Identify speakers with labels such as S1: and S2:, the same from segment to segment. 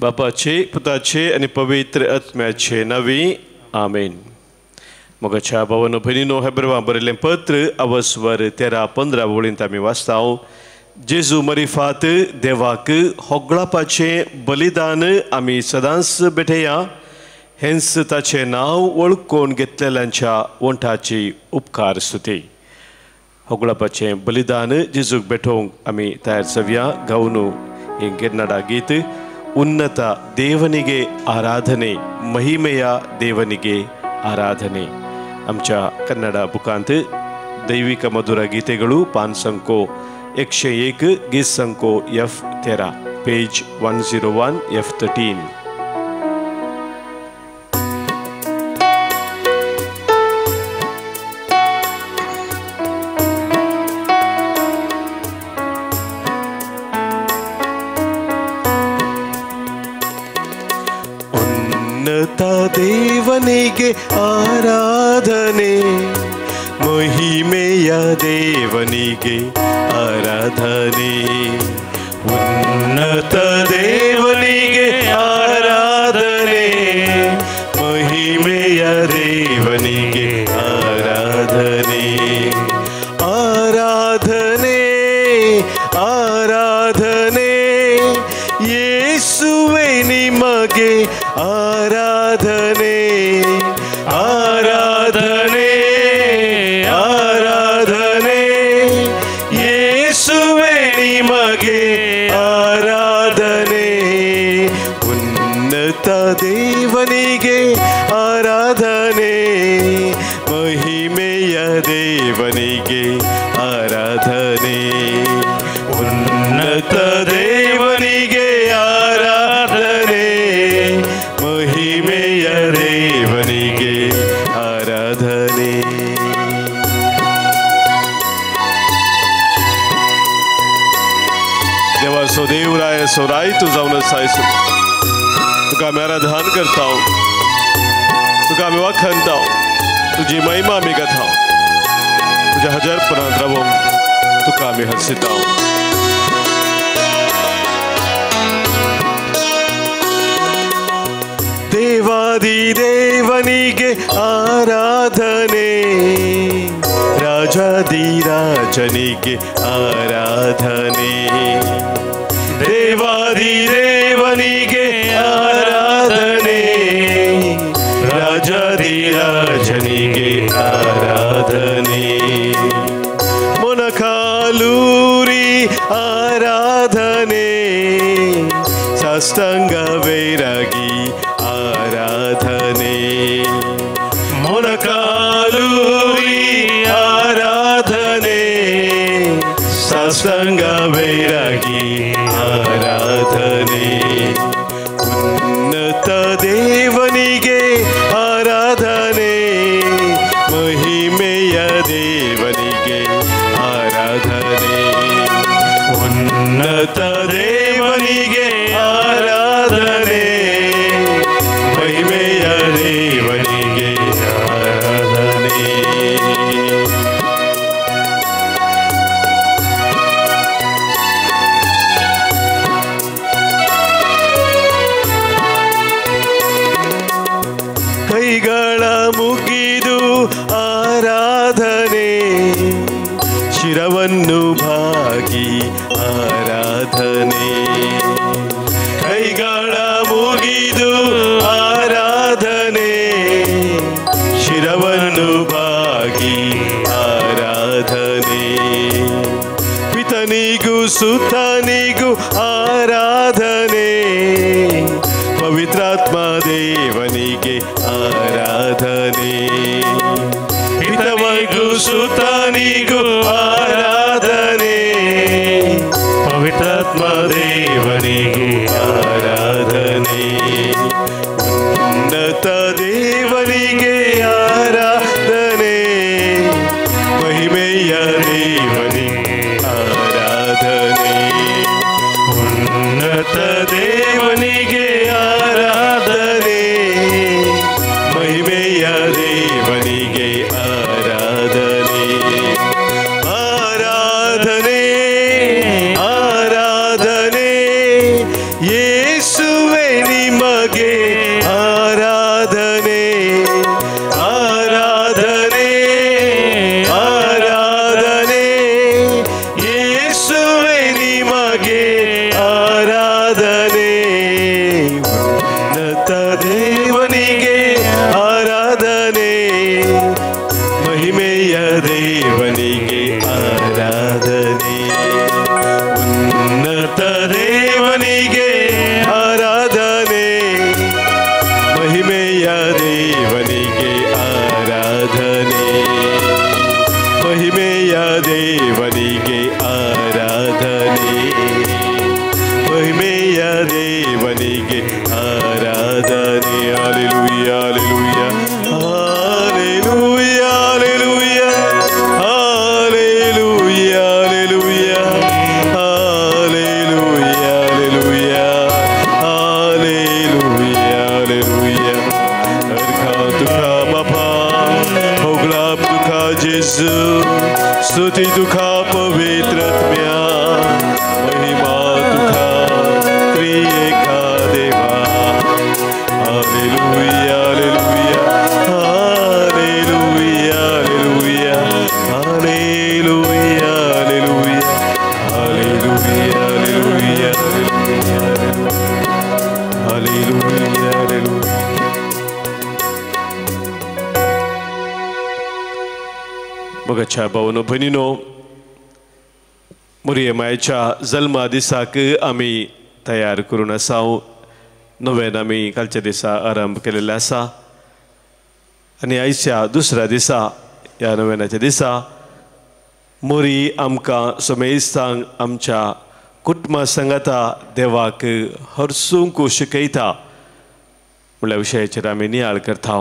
S1: बापाचे पुताचे आनी पवित्र आत्म्याचे नांवी आमेन. मोगाच्या भावानो भयणीनो, हेब्रवा बरयल्लें पत्र अवस्वर 13-15 वळींत आमी वाचता. जेजू मरिफात देवाक होगळापाचें बलिदान आमी सदांच भेटया, हेंच ताचें नांव वळखून घेतलेल्यांच्या वंठाची उपकार स्तुती. होगळापाचें बलिदान जेजूक भेटोवंक आमी तयार जावया. गावनू हें गिरनाडा गीत. ಉನ್ನತ ದೇವನಿಗೆ ಆರಾಧನೆ, ಮಹಿಮೆಯ ದೇವನಿಗೆ ಆರಾಧನೆ. आमच्या कन्नड बुकांत दैविक मधुर गीतेಗಳು पान संको 101, गीत संको F13, page 101 F13. ದೇವನಿಗೆ ಆರಾಧನೆ, ಮಹಿಮೆಯ ದೇವನಿಗೆ ಆರಾಧನೆ. ಉನ್ನತ ದೇವನಿಗೆ ಆರಾಧನೆ, ಮಹಿಮೆಯ ದೇವನಿಗೆ ಆರಾಧನೆ. ಆರಾಧನೆ ಆರಾಧನೆ ಯೇಸುವೆ ನಿಮಗೆ ಆರಾಧನೆ. ಆರಾಧನೆ ಆರಾಧನೆ ಯೇಸುವೆ ನಿಮಗೆ ಆರಾಧನೆ. ಉನ್ನತ ದೇವನಿಗೆ ಆರಾಧನೆ, ಮಹಿಮೆಯ ದೇವನಿಗೆ ಆರಾಧನೆ. ಉನ್ನತ ದೇವನಿಗೆ ಆರಾಧನೆ, ಮಹಿಮೆಯ ದೇವನಿಗೆ ಆರಾಧನೆ. देवा देवराय सोराय तूं जावन आसाय, तुका आमी आराधन करता, तुका आमी वाखणता, तुजी महिमा आमी गाता, तुज्या हजारपणांत रावोंक तुका आमी हरसिता. ದೇವಾದಿ ದೇವನಿಗೆ ಆರಾಧನೆ, ರಾಜಾದಿ ರಾಜನಿಗೆ ಆರಾಧನೆ. ದೇವಾದಿ ದೇವನಿಗೆ ಆರಾಧನೆ, ರಾಜಾದಿ ರಾಜನಿಗೆ ಆರಾಧನೆ. ಮೊಣಕಾಲೂರಿ ಆರಾಧನೆ, ಸಾಷ್ಟಾಂಗ ವೈರಾಗಿ ಆರಾಧನೆ. ಮೊಣಕಾಲೂರಿ ಆರಾಧನೆ, ಸಾಷ್ಟಾಂಗ ವೈರಾಗಿ ಆರಾಧನೆ. ಉನ್ನತ ದೇವನಿಗೆ ಆರಾಧನೆ, ಮಹಿಮೆಯ ದೇವನಿಗೆ ಆರಾಧನೆ. ಉನ್ನತ ದೇವನಿಗೆ ಆರಾಧನೆ, ಮಹಿಮೆಯ ದೇವನಿಗೆ ಆರಾಧನೆ. ಕೈಗಳ ಮುಗಿದು ಆರಾಧನೆ, ಶಿರವನ್ನು ಬಾಗಿ ಆರಾಧನೆ. ಕೈಗಳ ಮುಗಿದು ಆರಾಧನೆ, ಶಿರವನ್ನು ಬಾಗಿ ಆರಾಧನೆ. ಪಿತನಿಗೂ ಸುತನಿಗೂ ಆರಾಧನೆ, ಪವಿತ್ರಾತ್ಮ ದೇವನಿಗೆ ಆರಾಧನೆ. ಪಿತನಿಗೂ ಸುತನಿಗೂ ಆರಾಧನೆ, ಪವಿತ್ರಾತ್ಮ ದೇವನಿಗೆ ಆರಾಧನೆ. ಉನ್ನತ ದೇವನಿಗೆ ಆರಾಧನೆ, ಮಹಿಮೆಯ ದೇವನಿಗೆ ಆರಾಧನೆ. ಉನ್ನತ ದೇವನಿಗೆ ಆರಾಧನೆ, ಮಹಿಮೆಯ ದೇವನಿಗೆ ಆರಾಧನೆ. ಆರಾಧನೆ ಆರಾಧನೆ ಯೇಸುವೆ ದೇವನಿಗೆ ಆರಾಧನೆ, ಮಹಿಮೆಯ ದೇವನಿಗೆ ಆರಾಧನೆ, ಮಹಿಮೆಯ ದೇವನಿಗೆ ಆರಾಧನೆ, ಮಹಿಮೆಯ ದೇವನಿಗೆ ಆರಾಧನೆ. Hallelujah, hallelujah, hallelujah, hallelujah, hallelujah, hallelujah, hallelujah, hallelujah, hallelujah. अर्घा तुका बापा, होगळाप तुका जेजू, स्तुती तुका पवित्रत्म्या, महिमा तुका त्रिएका देवा. Hallelujah, hallelujah, hallelujah, hallelujah, hallelujah, hallelujah, hallelujah, hallelujah, hallelujah. मोगाच्या भावनो भयणीनो, मोरये मायेच्या जल्मा दिसाक आमी तयार करून आसा. नव्यान आमी कालच्या दिसा आरंभ केलेलो आसा आनी आयच्या दुसऱ्या दिसा, ह्या नव्यानाच्या दिसा मोरी आमकां समेस्तांक आमच्या कुटुंबा सांगाता देवाक हरसूंक शिकयता म्हणल्या विशयाचेर आमी नियाळ करता.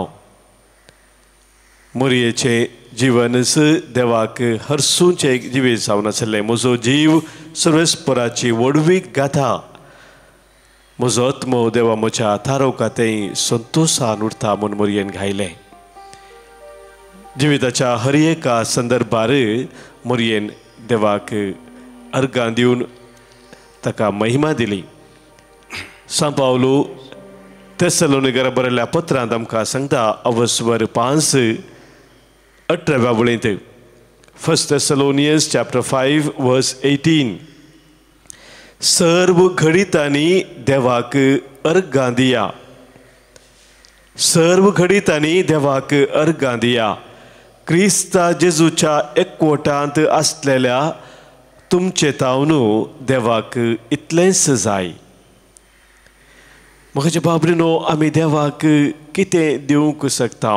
S1: मोरयेचें जिवनच देवाक हरसूंचें एक जिवीत जावन आसलें. म्हजो जीव सर्वेस्पराची व्हडवीक गाथा, म्हजो आत्मो देवा म्हज्या थारोवका तें संतोशान उरता म्हूण मोरयेन गायलें. जिविताच्या हर एका संदर्भार मोरयेन देवाक अर्गां दिवन ताका महिमा दिली. सांव पावलू तेसलोनिकर बरयल्ल्या पत्रांत आमकां सांगता, अवस्वर 5:18 वळींत, 1 Thessalonians chapter 5 verse 18, सर्व घडितांनी देवाक अर्गां दिया, सर्व घडितांनी देवाक अर्गां दिया. क्रिस्ता जेजूच्या एकवटांत आसलेल्या तुमचे तावनू देवाक इतलेंच जाय. म्हज्या बाबरीनो, आमी देवाक कितें दिवंक शकता?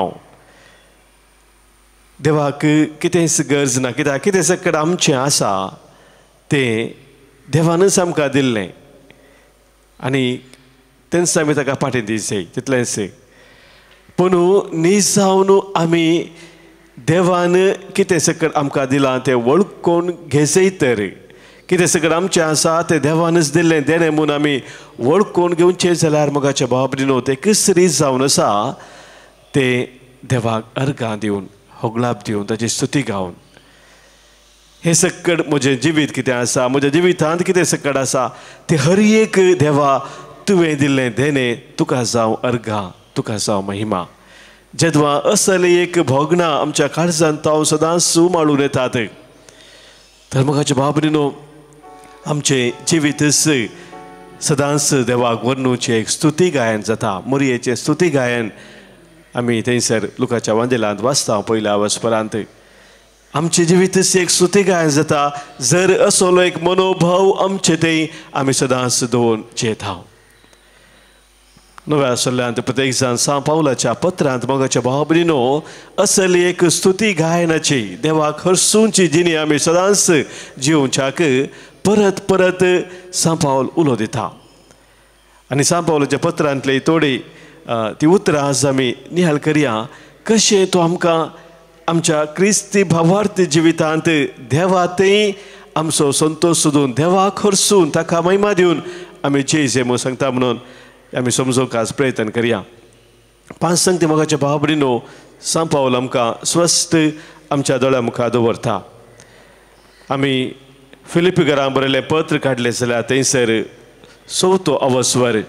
S1: देवाक कितेंच गरज ना, कित्याक कितें सकट आमचें आसा तें देवानच आमकां दिल्लें आनी तेंच आमी ताका फाटीं दिवचें तितलेंच. पूण नीज जावन आमी देवान कितें सकट आमकां दिलां तें वळखून घेजय तर, कितें सकट आमचें आसा तें देवानच दिल्लें देणें म्हूण आमी वळखून घेवचें जाल्यार मोगाच्या बाबरीनो तें कसरी जावन आसा तें देवाक अर्गां दिवन, होगळाप दिवन, ताची स्तुती गावन. हें सकट म्हजें जिवीत कितें आसा, म्हज्या जिवितांत कितें सकट आसा तें हर एक देवा तुवें दिल्लें देणें तुका जावं अर्गां, तुका जावं महिमा. जेदवा असले एक भोगणां आमच्या काळजांत हांव सदांच उमाळून येतात तर मोगाच्या बाबरीनो, आमचें जिवीतच सदांच देवाक वर्णुचें एक स्तुती गायन जाता. मोरयेचें स्तुती गायन आमी थंयसर लुकाच्या वांदेलांत वाचता पयल्या वसपरांत. आमचें जिवीतच एक स्तुती गायन जाता जर असलो एक मनोभाव आमचे थंय आमी सदांच दवरून जेता. नव्या सल्ल्यांत प्रत्येक जाण सांव पावलाच्या पत्रांत मोगाच्या भाव-भयणीनो असली एक स्तुती गायनाची देवाक हरसूंची जिणी आमी सदांच जिवच्याक परत परत सांव पावल उलो दिता. आनी सांव पावलाच्या पत्रांतली थोडी ती उतरां आज आमी निहाल करया, कशें तो आमकां आमच्या क्रिस्ती भावार्थी जिवितांत देवा थंय आमचो संतोश सोदून देवाक हरसून ताका महिमा दिवन आमी जे म्हूण सांगता म्हणून आमी समजूंक आज प्रयत्न करया. 5 संगती मोगाच्या भाव-भयणीनो, सांव पावल आमकां स्वस्थ आमच्या दोळ्या मुखार दवरता. आमी फिलिपी घरां बरयलें पत्र काडलें जाल्यार थंयसर 4थो अवस्वर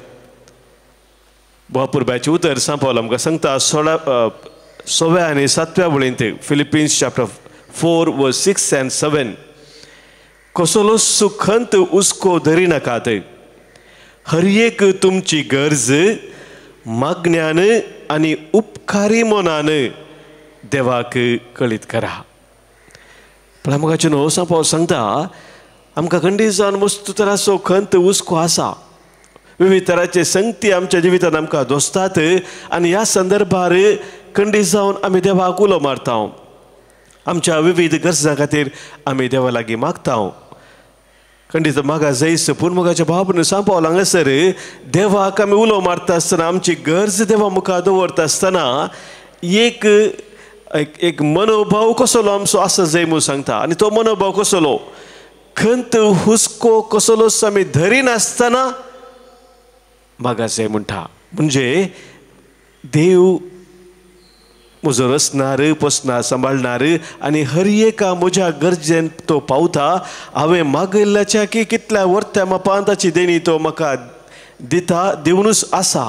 S1: बापुरबायचें उतर सांव पावल आमकां सांगता 16व्या आनी 7व्या वळींत, फिलिपिन्स चॅप्टर 4 verse 6 and 7, कसलो सुखंत हुस्को धरिनाकात, हर एक तुमची गरज मागण्यान आनी उपकारी मनान देवाक कळीत करा. पण मोगाचे न्हू सांव पावल सांगता आमकां खंडीत जावन मस्त तराचो खंत हुस्को आसा, विविध तराचे संगती आमच्या जिवितांत आमकां दोसतात आनी ह्या संदर्भार खंडीत जावन आमी देवाक उलो मारता, आमच्या विविध गरजां खातीर आमी देवा लागीं मागता। खंडीत मागा जैस पूण मोगाच्या भाव सांपावल हांगासर देवाक आमी उलो मारता आसतना, आमची गरज देवा मुखार दवरता आसतना एक एक मनोभाव कसलो आमचो आसा जाय म्हूण सांगता। आनी तो मनोभाव कसलो, खंत हुस्को कसलोच आमी धरिनासतना मागा जाय म्हणटा। म्हणजे देव म्हजो रचणार, पोसणार, सांबाळणार आनी हर एका म्हज्या गरजेन तो पावता। हांवें मागिल्ल्याच्या की कितल्या वर्त्या मापान ताची देणी तो म्हाका दिता, दिवनूच आसा।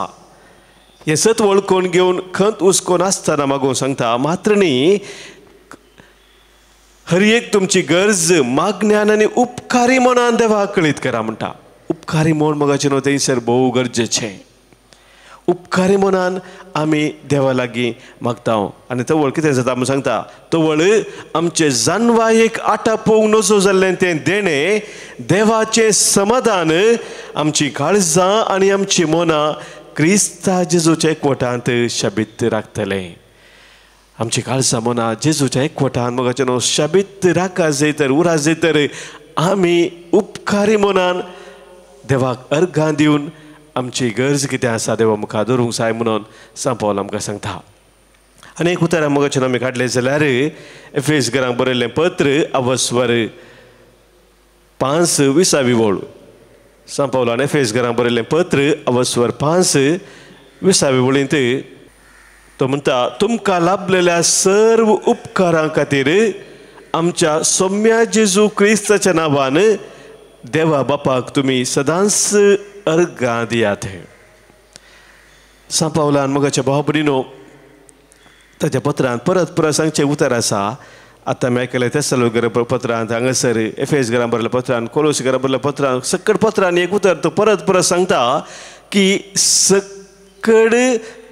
S1: हें सत वळखून घेवन खंत हुस्को नासतना मागूंक सांगता। मात्र न्ही, हर एक तुमची गरज मागण्यान आनी उपकारी मनान देवाक कळीत करा म्हणटा। उपकारी मन मोगाचें न्हू थंयसर भोव गरजेचें। उपकारी मनान आमी देवा लागीं मागता आनी तवळ कितें जाता म्हूण सांगता, तवळ आमचे जानवायेक आटापोवंक नजो जाल्लें तें देणें देवाचें समाधान आमची काळजां आनी आमची मनां क्रिस्ता जेजूच्या एकवटांत शबीत राखतलें। आमची काळजां मनां जेजूच्या एकवटांत मोगाचें न्हू शबीत राखा जाय तर, उरा जाय तर आमी उपकारी मनान देवाक अर्घां दिवन आमची गरज कितें आसा देवा मुखार दवरूंक जाय म्हणून सांपावल आमकां सांगता। आनी एक उतरां मोगाचें आमी काडलें जाल्यार एफेस घरांक बरयल्लें पत्र अवस्वर 5 20वी वळ। सांपावलान एफेस घरांक बरयल्लें पत्र अवस्वर 5 20वी वळींत तो म्हणटा, तुमकां लाभलेल्या सर्व उपकारां खातीर आमच्या सौम्या जेजू क्रिस्ताच्या नांवान देवा बापाक तुमी सदांच अर्घां दियात। सांपावलान मोगाच्या भाव भयणीनो ताच्या पत्रांत परत परत सांगचें उतर आसा। आतां आमी आयकलें तेसलो पत्रांत, हांगासर एफेस घरां बरयल्या पत्रांत, कोलोस घरां बरयल्या पत्रांत, सकड पत्रांत एक उतर तो परत परत सांगता की सकड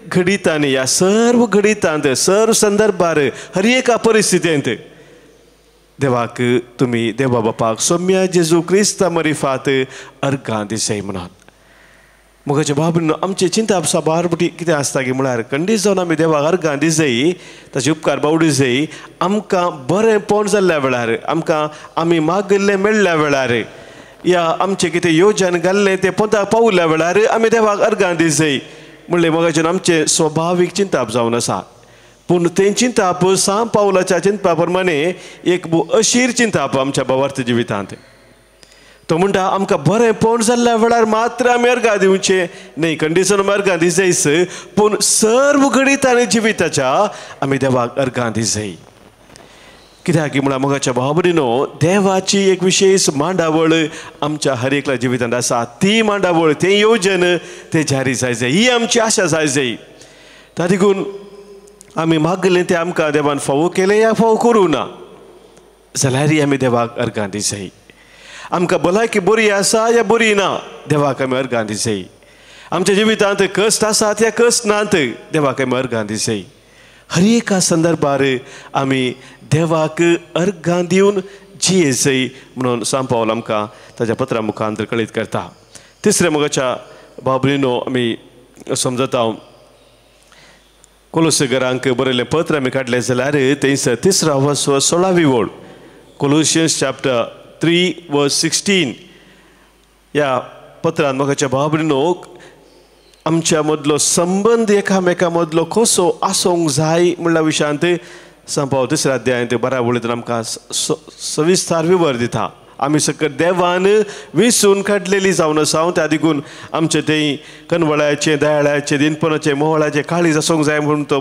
S1: घडितांनी, ह्या सर्व घडितांत, सर्व संदर्भार, हर एका परिस्थितींत देवाक तुमी देवा बापाक सौम्या जेजू क्रिस्ता मरिफात अर्घां दिसय म्हणून। मोगाचे भाव आमचें चिंता साबार कितें आसता की म्हळ्यार खंडीत जावन आमी देवाक अर्घां दिसय, ताचे उपकार बावडी जाय। आमकां बरेंपण जाल्ल्या वेळार, आमकां आमी मागिल्लें मेळ्ळ्या वेळार, या आमचें कितें योजन घाल्लें तें पोंताक पावल्या वेळार आमी देवाक अर्घां दिसय म्हणलें मोगाचें आमचें स्वभावीक चिंताप जावन आसा। पूण तें चिंताप सांप पावलाच्या चिंतपा प्रमाणे एक अशीर चिंताप आमच्या भावार्थ जिवितांत। तो म्हणटा आमकां बरेंपण जाल्ल्या वेळार मात्र आमी अर्घां दिवचें न्हय, कंडिशन आमी अर्घां दिसयस, पूण सर्व घडीत आनी जिविताच्या आमी देवाक अर्घां दिसय। कित्याक की म्हळ्यार मोगाच्या भाव भयणीनो देवाची एक विशेष मांडावळ आमच्या हर एकल्या जिवितांत आसा। ती मांडावळ, तें योजन तें जारी जाय जाय, ही आमची आशा जाय जाय। ता देखून आमी मागलें तें आमकां देवान फावो केलें या फावो करूं ना जाल्यारय आमी देवाक अर्घां दिसय। आमकां भलायकी बरी आसा या बरी ना देवाक आमी अर्घां दिसय। आमच्या जिवितांत कश्ट आसात या कश्ट नात देवाक आमी अर्घां दिसय। हर एका संदर्भार आमी देवाक अर्घां दिवन जियेसय म्हणून सांपावल आमकां ताच्या पत्रा मुखांत कळीत करता। तिसऱ्या मोगाच्या भाव भयणीनो आमी समजता कोलोस घरांक बरयल्लें पत्र आमी काडलें जाल्यार थंयसर 3 वर्स 16वी वळ, कोलोशियन्स चॅप्टर 3 वर्स 16 ह्या पत्रान मोगाच्या भाव भयणीनो आमच्या मदलो संबंद एकामेका मदलो कसो आसूंक जाय म्हणल्या विशयांत सांपाव 3 अध्यायांत 12 वळींत आमकां सविस्तार विवर दिता। आमी सकट देवान विसून काडलेली जावन आसा, त्या देखून आमचें तें कनवळाचें, दयाळाचें, दिनपणाचें, मोहळाचें काळीज आसूंक जाय म्हणून तो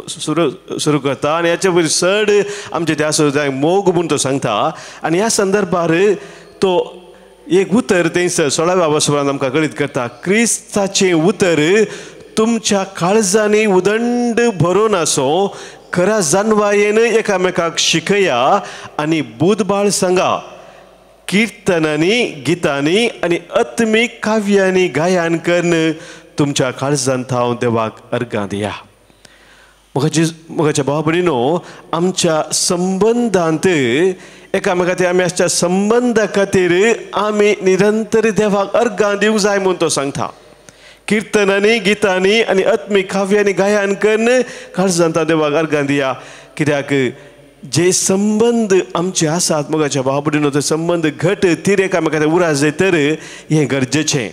S1: सुरू करता आनी हाचे वयर चड आमचें तें आसूंक जाय मोग म्हूण तो सांगता। आनी ह्या संदर्भार तो एक उतर थंयसर 16व्या वसरान आमकां कळीत करता, क्रिस्ताचें उतर तुमच्या काळजांनी उदंड भरून आसूं, खऱ्या जानवायेन एकामेकाक शिकया आनी बुधबाळ सांगा, किर्तनांनी, गितांनी आनी आत्मीक काव्यांनी गायन करून तुमच्या काळजांत हांव देवाक अर्घां दिया। मोगाच्या भाव भयणीनो, आमच्या संबंदांत एकामेका खातीर आमी आसच्या संबंदा खातीर आमी निरंतर देवाक अर्गां दिवंक जाय म्हूण तो सांगता. किर्तनांनी, गितांनी आनी आत्मीक काव्यांनी गायन करून काळजांत देवाक अर्गां दिया. कित्याक जे संबंद आमचे आसात मोगाच्या भाव भयणीनो, ते संबंद घट तीर एकामेका खातीर उरास जाय तर हें गरजेचें.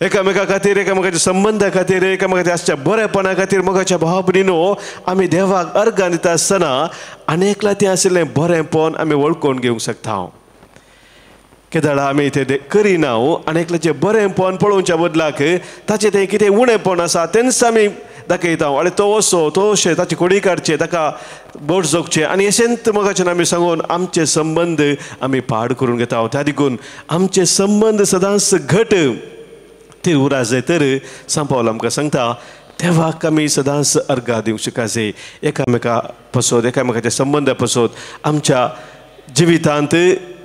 S1: एकामेका खातीर, एकामेकाच्या संबंदा खातीर, एकामेका खातीर आसच्या बरेपणा खातीर मोगाच्या भाव भयणीनो आमी देवाक अर्गां दिता आसतना आनी एकला तें आशिल्लें बरेंपण आमी वळखून घेवंक शकता. केदाळा आमी तें करिना आनी एकल्याचें बरेंपण पळोवच्या बदलाक ताचें तें कितें उणेंपण आसा तेंच आमी दाखयता. आनी तो असो, तो अशें, ताची कोडी काडचें, ताका बोट जोगचें आनी अशेंच मोगाचें आमी सांगून आमचे संबंद आमी पाड करून घेता. त्या देखून आमचे संबंद सदांच घट ती उरास जाय तर सांपावल आमकां सांगता देवाक आमी सदांच अर्गां दिवंक शिकासे. एकामेका पसत, एकामेकाच्या संबंदा पसत आमच्या जिवितांत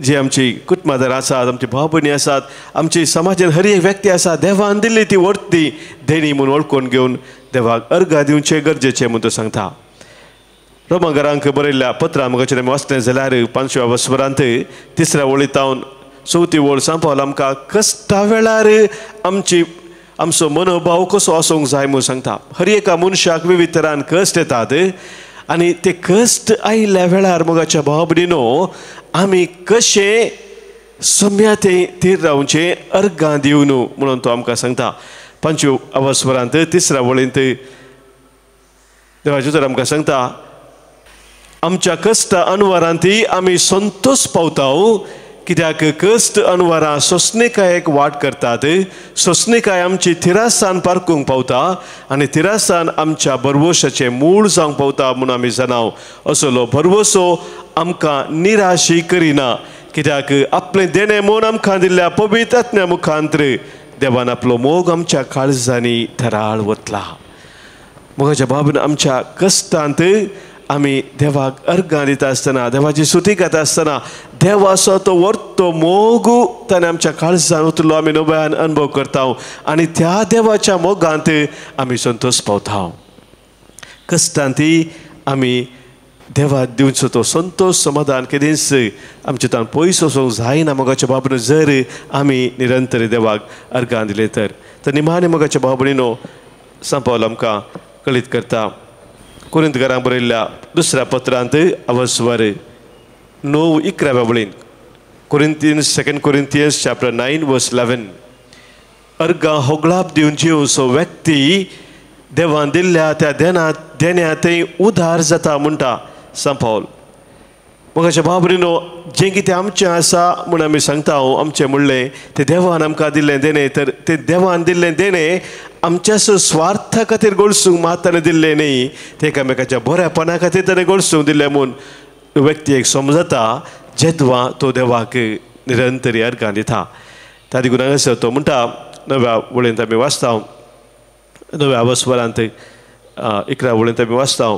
S1: जी आमची कुटुंबादार आसात, आमची भाव भयणी आसात, आमची समाजान हर एक व्यक्ती आसा, देवान दिल्ली ती वरती देणी म्हूण वळखून घेवन देवाक अर्गां दिवचें गरजेचें म्हूण तो सांगता. रोमांगरांक बरयल्ल्या पत्रां मोगाचें आमी वाचलें जाल्यार 5व्या वसवरांत 3ऱ्या वळीतावन 4थी वळ सांपावल आमकां कश्टा वेळार आमची आमचो मनोभाव कसो आसूंक जाय म्हूण सांगता. हर एका मनशाक विविध तरान कश्ट येतात आनी ते कश्ट आयिल्ल्या वेळार मोगाच्या भाव भयणीनो आमी कशें सम्या ते थीर रावचें अर्गां दिवन म्हणून तो आमकां सांगता. 5व्या अवस्वरांत 3ऱ्या वळींत देवाचें तर आमकां सांगता, आमच्या कश्टा अनवरांती आमी संतोष पावता. कित्याक कश्ट अनवरां सोंसणीकायेक वाट करतात, सोंसणीकाय आमची थिरासान पारकूंक पावता आनी थिरासान आमच्या भरवशाचें मूळ जावंक पावता म्हूण आमी जाणाव. असलो भरवसो आमकां निराशी करिना. कित्याक आपलें देणें म्हूण आमकां दिल्ल्या पवित्र आत्म्या मुखांतर देवान आपलो मोग आमच्या काळजांनी थराळ वतला. मोगाच्या बाबून आमच्या कश्टांत आमी देवाक अर्गां दिता आसतना, देवाची स्तुती करता आसतना देवाचो तो वर्तो मोग ताणें आमच्या काळजान उतरलो आमी नव्यान अनुभव करता आनी त्या देवाच्या मोगांत आमी संतोष पावता. कश्टांती आमी देवाक दिवचो तो संतोष समाधान केदींच आमचे तान पयस वचूंक जायना मोगाच्या बाबून जर आमी निरंतर देवाक अर्गां दिले तर. तर निमाणे मोगाच्या भाव भयणीनो सांपावल आमकां कळीत करता. कोरिंतकारांक बरयल्ल्या 2ऱ्या पत्रांत अवस्वर 9-11व्या वळीन, कोरिंथियन्स 2 कोरिंथियन्स चॅप्टर 9 वर्स 11, अर्गां होगळाप दिवन जिवचो व्यक्ती देवान दिल्ल्या त्या देण्या थंय उदार जाता म्हणटा सांपावल. मोगाच्या भाव भयणीनो, जें कितें आमचें आसा म्हूण आमी सांगता आमचें म्हणलें तें देवान आमकां दिल्लें देणें, तर तें देवान दिल्लें देणें आमच्या स्वार्था खातीर गळसूंक मात ताणें दिल्लें न्ही, तें एकामेकाच्या बऱ्यापणा खातीर ताणें गळसूंक दिल्लें म्हूण व्यक्ती एक समजता जेदवा तो देवाक निरंतर अर्गां दिता. त्या देखून हांगासर तो म्हणटा 9व्या वळींत आमी वाचता, 9व्या वसवरांत 11 वळींत आमी वाचता,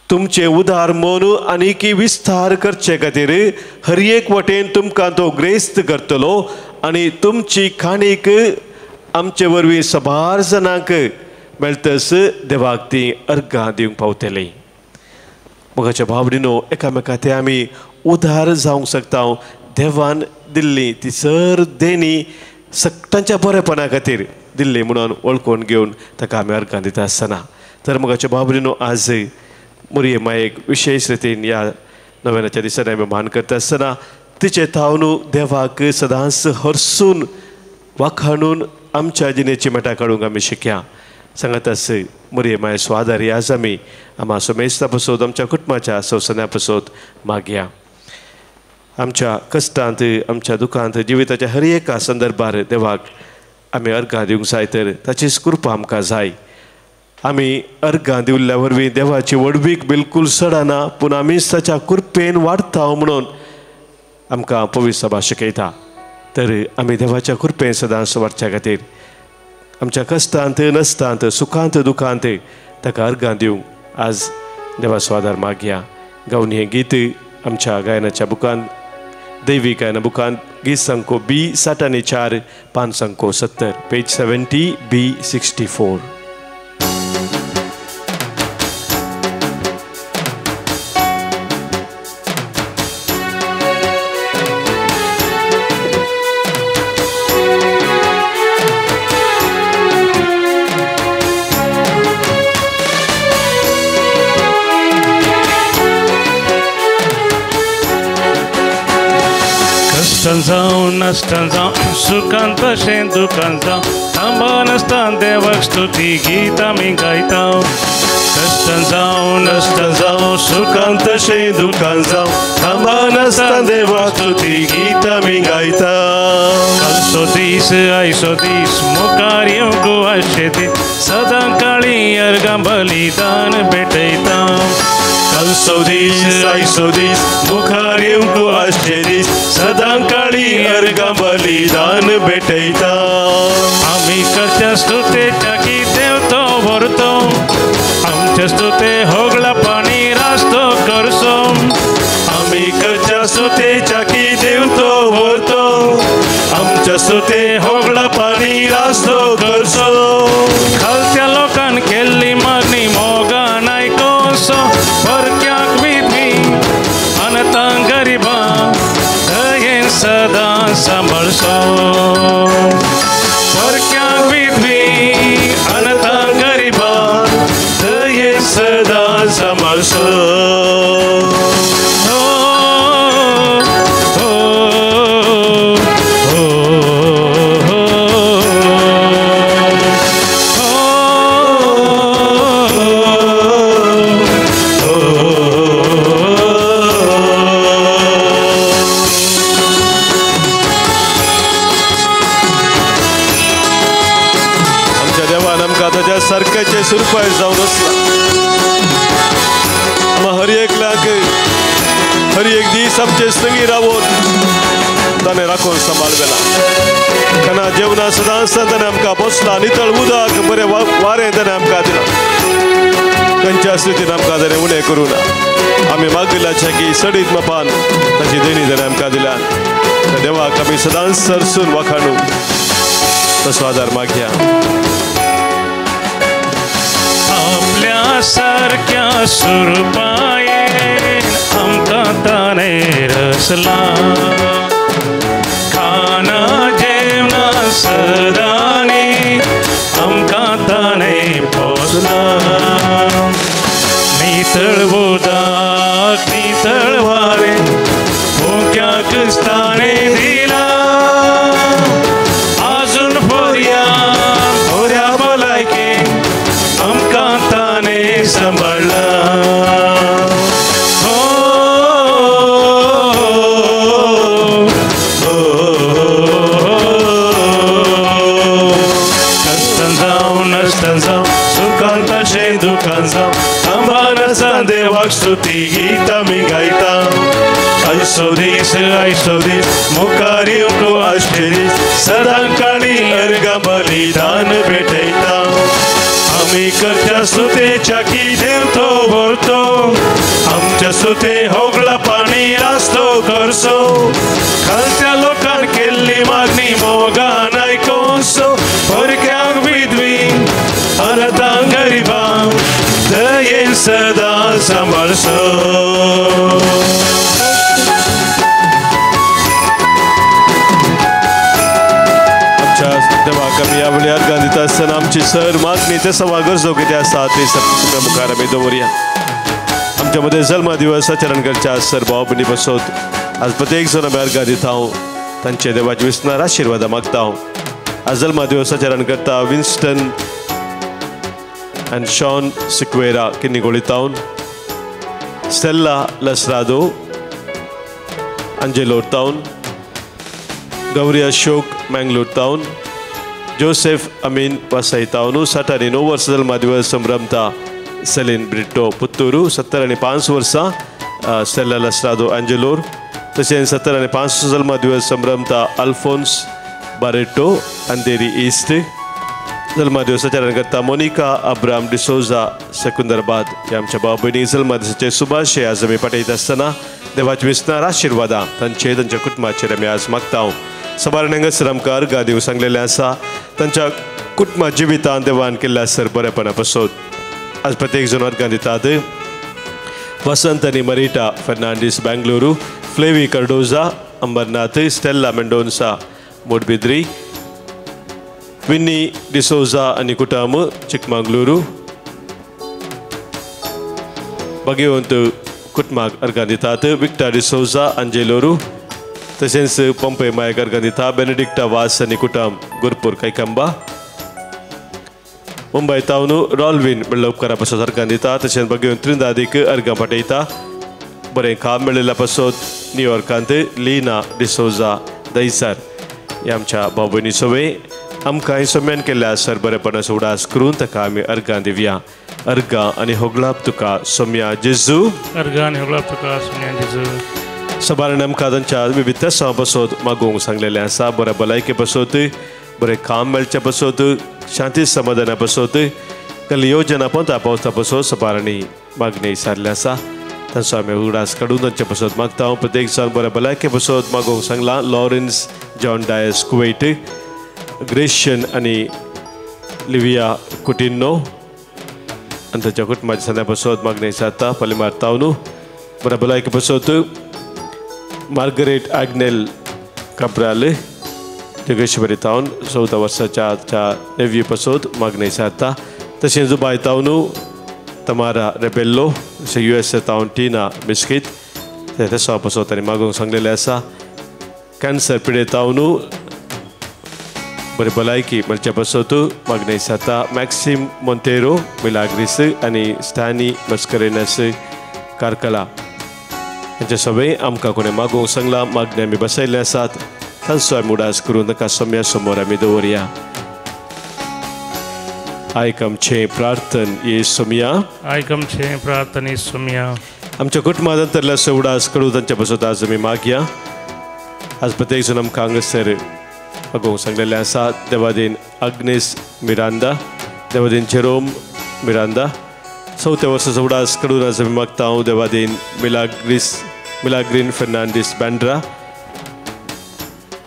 S1: तुमचें उदार मन आनीकी विस्तार करचे खातीर हर एक वटेन तुमकां तो ग्रेस्त करतलो आनी तुमची काणीक आमचे वरवीं सबार जाणांक मेळटस देवाक ती अर्गां दिवंक पावतली. मोगाच्या भाव भयणीनो, एकामेका ते आमी उदार जावंक शकता. देवान दिल्ली ती सर देणी सगळ्यांच्या बरेपणा खातीर दिल्ली म्हणून वळखून घेवन ताका आमी अर्गां दिता आसतना. तर मोगाच्या भाव भयणीनो, आज मोरये मायेक विशेष रितीन ह्या नव्याच्या दिसांनी आमी मान करता आसतना तिचे थावन देवाक सदांच हरसून वाखाणून आमच्या जिणेची मेटां काडूंक आमी शिकया. सांगत आस मोरये माये स्वादारी आज आमी आमा सोमेस्ता पसोत आमच्या कुटुंबाच्या संवसान्या पसोत मागया. आमच्या कश्टांत, आमच्या दुखांत, जिविताच्या हर एका संदर्भार देवाक आमी अर्गां दिवंक जाय तर ताचीच कृपा आमकां जाय. आमी अर्गां दिवल्या वरवीं देवाची व्हडवीक बिलकूल सडना, पूण आमी ताच्या कृपेन वाडटा म्हणून आमकां पवित्र सभा शिकयता. तर आमी देवाच्या कृपेन सदांच वाडच्या खातीर आमच्या कश्टांत, नश्टांत, सुखांत, दुखांत ताका अर्गां दिवंक आज देवाचो आदार मागया. गावन हें गीत आमच्या गायनाच्या बुकान, दैवी गायना बुकान, गीत संको बी 60 आणि 4, पान संको 70, पेज 70 बी 64.
S2: कश्टान जावं नश्टान जावं सुखान तशें दुखान जावं थांबा नासतना देवाक स्तुती गीत आमी गायता. कश्टान जावं नश्टान जावं
S1: सुखान तशें दुखान जावं थांबा नासतना देवाक स्तुती गीत आमी गायता.
S2: कालचो दीस आयचो दीस मुखार येवंक आशे दीस सदां काळी अर्गां बलिदान भेटयता.
S1: कालचो दीस आयचो दीस मुखार येवंक आशे दीस सदां काळी अर्गां बलिदान भेटयता.
S2: आमी करच्या स्तुतेच्या की देव तो व्हरतो आमच्या स्तुते होगळा पाणी रास्तो करसो.
S1: आमी करच्या स्तुतेच्या की देव तो व्हरतो आमच्या स्तुते होगळा पाणी रास्तो करसो.
S2: खालत्या लोकान केल्ली मागणी मोगान आयकोसो परक्याक विधवी अनतां गरिबां दयेन सदां सांबाळसो. परक्याक विधवी अनतां गरिबां
S1: दयेन सदां सांबाळसो. सारख्याचे सुरपाय जावन आसला हर एकल्याक हर एक दीस आमचे संगी रावोन ताणें राखून सांबाळ वेला. खाना जेवणा सदां आसतना ताणें आमकां बसला नितळ उदक बरें वारें ताणें आमकां दिलां. खंयच्या स्थितीन आमकां ताणें उणें करूं ना. आमी मागिल्ल्याच्या की सडीत मापान ताची देणी ताणें आमकां दिल्या. त्या देवाक आमी सदांच सरसून वाखाणू तसो आदार मागया.
S2: आपल्या सारक्या सुरपायेन आमकां ताणें रचला. खाना जेवणा सदांनी आमकां ताणें पोसला. नितळ उदक नितळ वारें भुक्याक ताणें दिला. आजून बऱ्या बऱ्या भलायकेन आमकां ताणें सांबाळला. कश्टान जावं नश्टान जावं सुखान तशें दुखान जावं थांबा नासतना देवाक स्तुती गीत आमी गायता. कालचो दीस आयचो दीस मुखार येवंक आशे दीस सदां काळी अर्गां बलिदान भेटयता. आमी करच्या स्तुतेच्या की देव तो व्हरतो आमच्या स्तुते होगळा पाणी रास्तो करसो. खालत्या लोकान केल्ली मागणी मोगान आयकोसो परक्याक विधवी अनतां गरिबां दयेन सदां सांबाळसो.
S1: देवाक आमी ह्या वेळार अर्गां दिता आसतना आमची सर मागणी ते सवा गरजो कितें आसा ते तुमच्या मुखार आमी दवरया. आमच्या मदें जल्म दिवस आचरण करच्या सर भाव भयणी बसोत आज प्रत्येक जण आमी अर्गां दिता हांव तांचे देवाचे विसनार आशिर्वादां मागता हांव. आज जल्म दिवस आचरण करता विन्स्टन आनी Shawn Sequeira Kinnigoli town, Stella Lasrado Angelor town, Gauri Ashok Mangalore town, Joseph Amin Vasai town. 60 आनी 9 वर्सां जल्मा दिवस संभ्रमता सेलीन ब्रिट्टो पुत्तूरू. 70 आनी 5 वर्सां स्टेला लसरादो अंजेलोर. तशेंच 70 आनी 5 जल्मा दिवस संभ्रमता अल्फोन्स बारेटो अंधेरी ईस्ट. जल्मा दिवस आचरण करता मोनिका अब्राम डिसोजा सेकुंदराबाद. ह्या आमच्या भाव भयणी जल्मा दिसाचे सुभाशे आज आमी पाठयता आसतना देवाचे विसनार आशिर्वादां तांचे तांच्या कुटुंबाचेर आमी आज मागता. सबार हांगासर आमकां अर्गां दिवंक सांगलेलें आसा तांच्या कुटुंबा जिवितान देवान केल्ल्या सर बरेपणा पसोत आज प्रत्येक जण अर्गां दितात. वसंत आनी Marita Fernandes Bengaluru, Flavi Cardoza Ambernath, Stella Mendonca Moodbidri, Winnie D'Souza आनी कुटुंब चिकमंगलुरू, भगवंत कुटुंबाक अर्गां दितात. विक्टर डिसोजा अंजेलोरू, तशेंच पंपे मायक अर्गां दिता बेनेडिक्टा वास आनी कुटुंब गुरपूर कैकंबा मुंबय तावन रॉलवीन म्हणल्या उपकारा पासत अर्गां दिता. तशेंच बगेवन त्रिंदादीक अर्गां पाठयता. बरें काम मेळिल्ल्या पासत न्यूयॉर्कांत लीना डिसोजा दैसर ह्या आमच्या भाव भयणी सवे आमकां हे सोम्यान केल्ल्या सर बरेपणाचो उडास करून ताका आमी अर्गां दिवया. अर्गां आनी होगळाप तुका सोम्या जेजू.
S2: अर्गां आनी होगळाप तुका सोम्या जेजू.
S1: सबारान आमकां तांच्या विविध तेसां पासत मागूंक सांगलेलें आसा. बऱ्या भलायके पासत, बरें काम मेळचे पासत, शांती समाधाना पासत, कसली योजना पंथा पावसा पासत सबारांनी मागणी सारलें आसा. तांचो आमी उगडास काडून तांचे पासत मागता. प्रत्येक जाण बऱ्या भलायके पासत मागूंक सांगलां. लॉरेन्स जॉन डायस कुवेट, ग्रेशियन आनी लिविया कुटिन्नो आनी ताच्या कुटुंबाच्या सद्या पासत मागणी जाता. पलिमार तावनू बऱ्या भलायके पासत मार्गरेट आग्नेल काब्राल जगेश्वरी तावन 14 वर्साच्या नेव्यू पासत मागणी जाता. तशेंच दुबाय तावनू तमारा रेबेल्लो, तशें USA तावन टिना बिस्कीत तेसा पासत तांणी मागूंक सांगलेलें आसा. कॅन्सर पिडेतावनू बरी भलायकी मेळच्या पासत मागणी जाता. मॅक्सिम मोंतेरो मिलाग्रीस आनी स्टॅनी मस्करेनस कारकला हांचे सगळे आमकां कोणें मागूंक सांगलां. मागणी आमी बसयल्ले आसात. तांचो आमी उडास करून ताका सोम्या समोर आमी दवरया. आयक आमचें प्रार्थन ये सोम्या.
S2: आयक आमचें प्रार्थन ये सोम्या.
S1: आमच्या कुटुंबांतल्या उडास करून तांच्या पासत आज आमी मागया. आज प्रत्येक जण आमकां हांगासर मागूंक सांगलेलें आसा. देवादीन आग्नेस मिरांदा, देवादीन जेरोम मिरांदा 4 वर्साचो उडास करून आज आमी मागता. देवादीन मिलाग्रीन फेर्नांडीस बँड्रा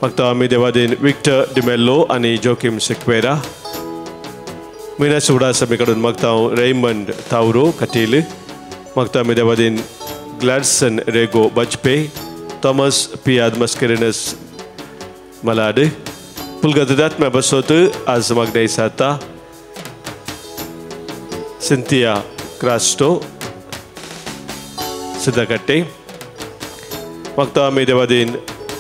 S1: मागता आमी. देवादीन विक्टर डिमेल्लो आनी जोकीम सिक्वेरा म्हयन्याचो उडास आमी काडून मागता. रेमंड तावरो कटील मागता आमी. देवादीन ग्लॅडसन रेगो बजपे, थॉमस पियाद मस्करेनस मलाड पुलगत आत्म्या बसत आज मागणी जाता. सिंथिया क्रास्टो सिद्धकट्टे मागता आमी. देवादीन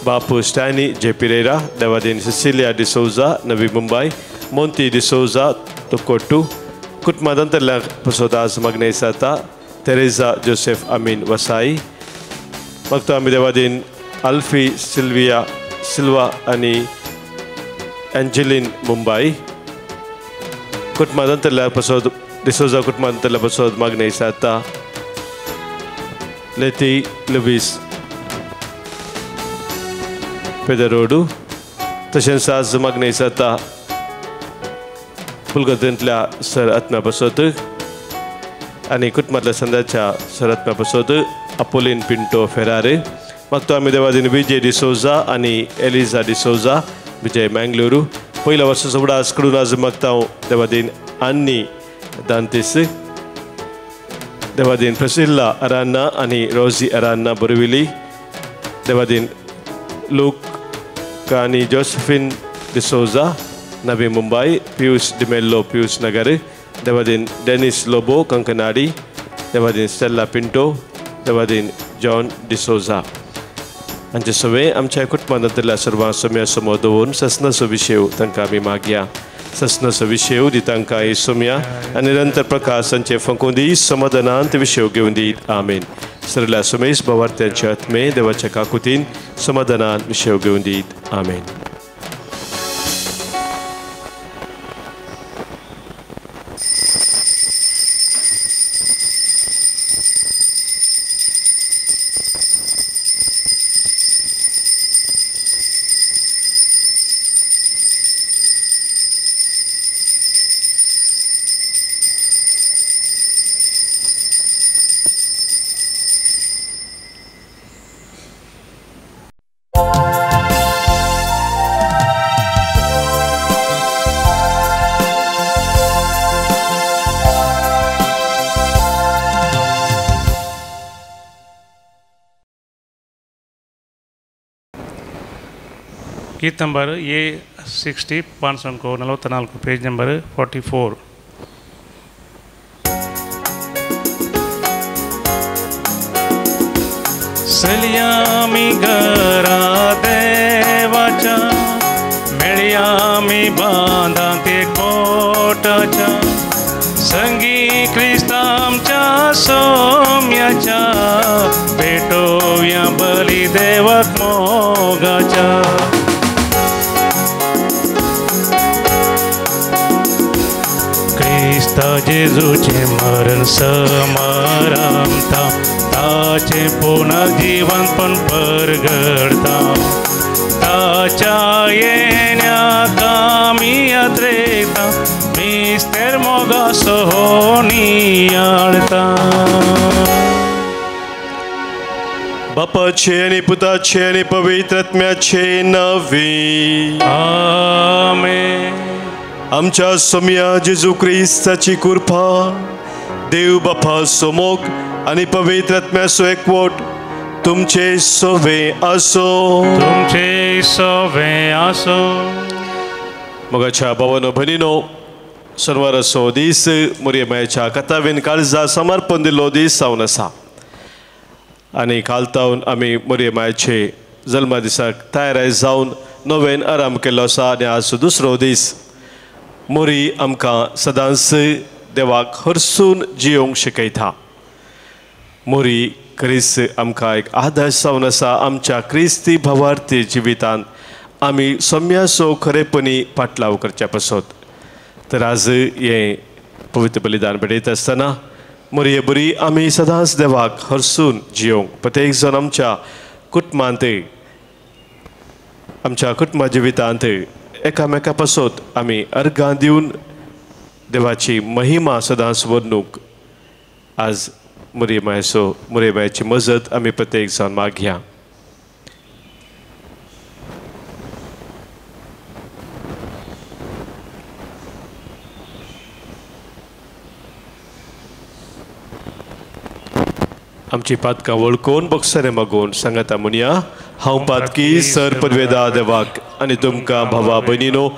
S1: बापू स्टॅनी जे पिरेरा, देवादीन सिसिलिया डिसोजा नवी मुंबय, मोंती डिसोजा तुकोट्टू कुटुंबांतल्या पासत आज मागणी जाता. तेरेजा जोसेफ अमीन वसाई मागता आमी. देवादीन अल्फी सिल्विया सिल्वा आनी एंजेलीन मुंबय कुटुंबांतल्या पासत डिसोजा कुटुंबांतल्या पासत मागणी जाता. लेती लुवीस पेदरोडू तशेंच आज मागणी जाता फुलगतींतल्या सर आत्म्या पासत आनी कुटुंबांतल्या संदाच्या सर आत्म्या पासत अपोलीन पिंटो फेरारे मागतो आमी. देवादीन विजय डिसोजा आनी एलिजा डिसोजा विजय मँगलुरू पयल्या वर्साचो उडास कडून आज मागता. देवादीन आन्नी दांतीस, देवादीन प्रसिल्ला अरान्ना आनी रोजी अरान्ना बोरविली, देवादीन लूक आनी जोसेफिन डिसोजा नवी मुंबय, पियूष डिमेल्लो पियूष नगर, देवादीन डेनिस लोबो कंकनाडी, देवादीन स्टेल्ला पिंटो, देवादीन जॉन डिसोजा हांचे सगळे आमच्या कुटुंबांतल्या सर्वां सोम्या समोर दवरून ससनाचो विशय तांकां आमी मागया. ससनाचो विशय दी तांकां हे सोम्या आनी निरंतर प्रकाश तांचे फंकून दी, समाधानांत विशय घेवन दी. आमेन. सरल्या सोमेश भावार्थ्यांच्या आत्मे देवाच्या काकुतीन समाधानान विशय घेवन दीत. आमेन.
S2: गीत नंबर ये 60 544 पेज नंबर 44। सलियामी घरा आमी बांदांत एकवटाच्या संगी क्रिस्तांच्या सोम्याच्या भेटोवया बली देवाक मोगाच्या. क्रिस्ता जेजूचें मरण समारंभता ताचें पुनर्जीवनपण परगडता ताच्या येण्याक आमी यात्रेता मिस्तेर मोगासो हो नियाळता.
S1: बापाचे आनी पुताचे आनी पवित्र आत्म्याचे नांवे
S2: आमेन.
S1: आमच्या सोम्या जेजू क्रिस्ताची कृपा, देव बापाचो मोग आनी पवित्र आत्म्याचो एकवट तुमचे सोवे आसो.
S2: तुमचे सोवे आसो.
S1: मोगाच्या भावानो भयणीनो, शेनवाराचो दीस मोरये मायेच्या कथावीन काळजा समर्पण दिल्लो दीस जावन आसा आनी कालतावन आमी मोरये मायेचे जल्मा दिसाक तयार जावन नवेन आराम केल्लो आसा आनी आज दुसरो दीस. मोरी आमकां सदांच देवाक हरसून जियोंक शिकयता. मोरी क्रिस्त आमकां एक आदर्श जावन आसा. आमच्या क्रिस्ती भावार्थी जिवितांत आमी सम्यासो खरेपणी पाटलाव करच्या पासत. तर आज हें पवित्र बलिदान भेटयता आसतना मोरये बरी आमी सदांच देवाक हरसून जियोंक प्रत्येक जाण आमच्या कुटुंबांत, आमच्या कुटुंबा जिवितांत एकामेका पासत आमी अर्घां दिवन देवाची महिमा सदांच वर्णूंक आज मोरये मायेचो, मोरये मायेची मजत आमी प्रत्येक जाण मागया. आमची पातकां वळखून बक्षारे मागून सांगाता म्हणया, हांव पातकी सर पदवेदा देवाक आनी तुमकां भावा भयणीनो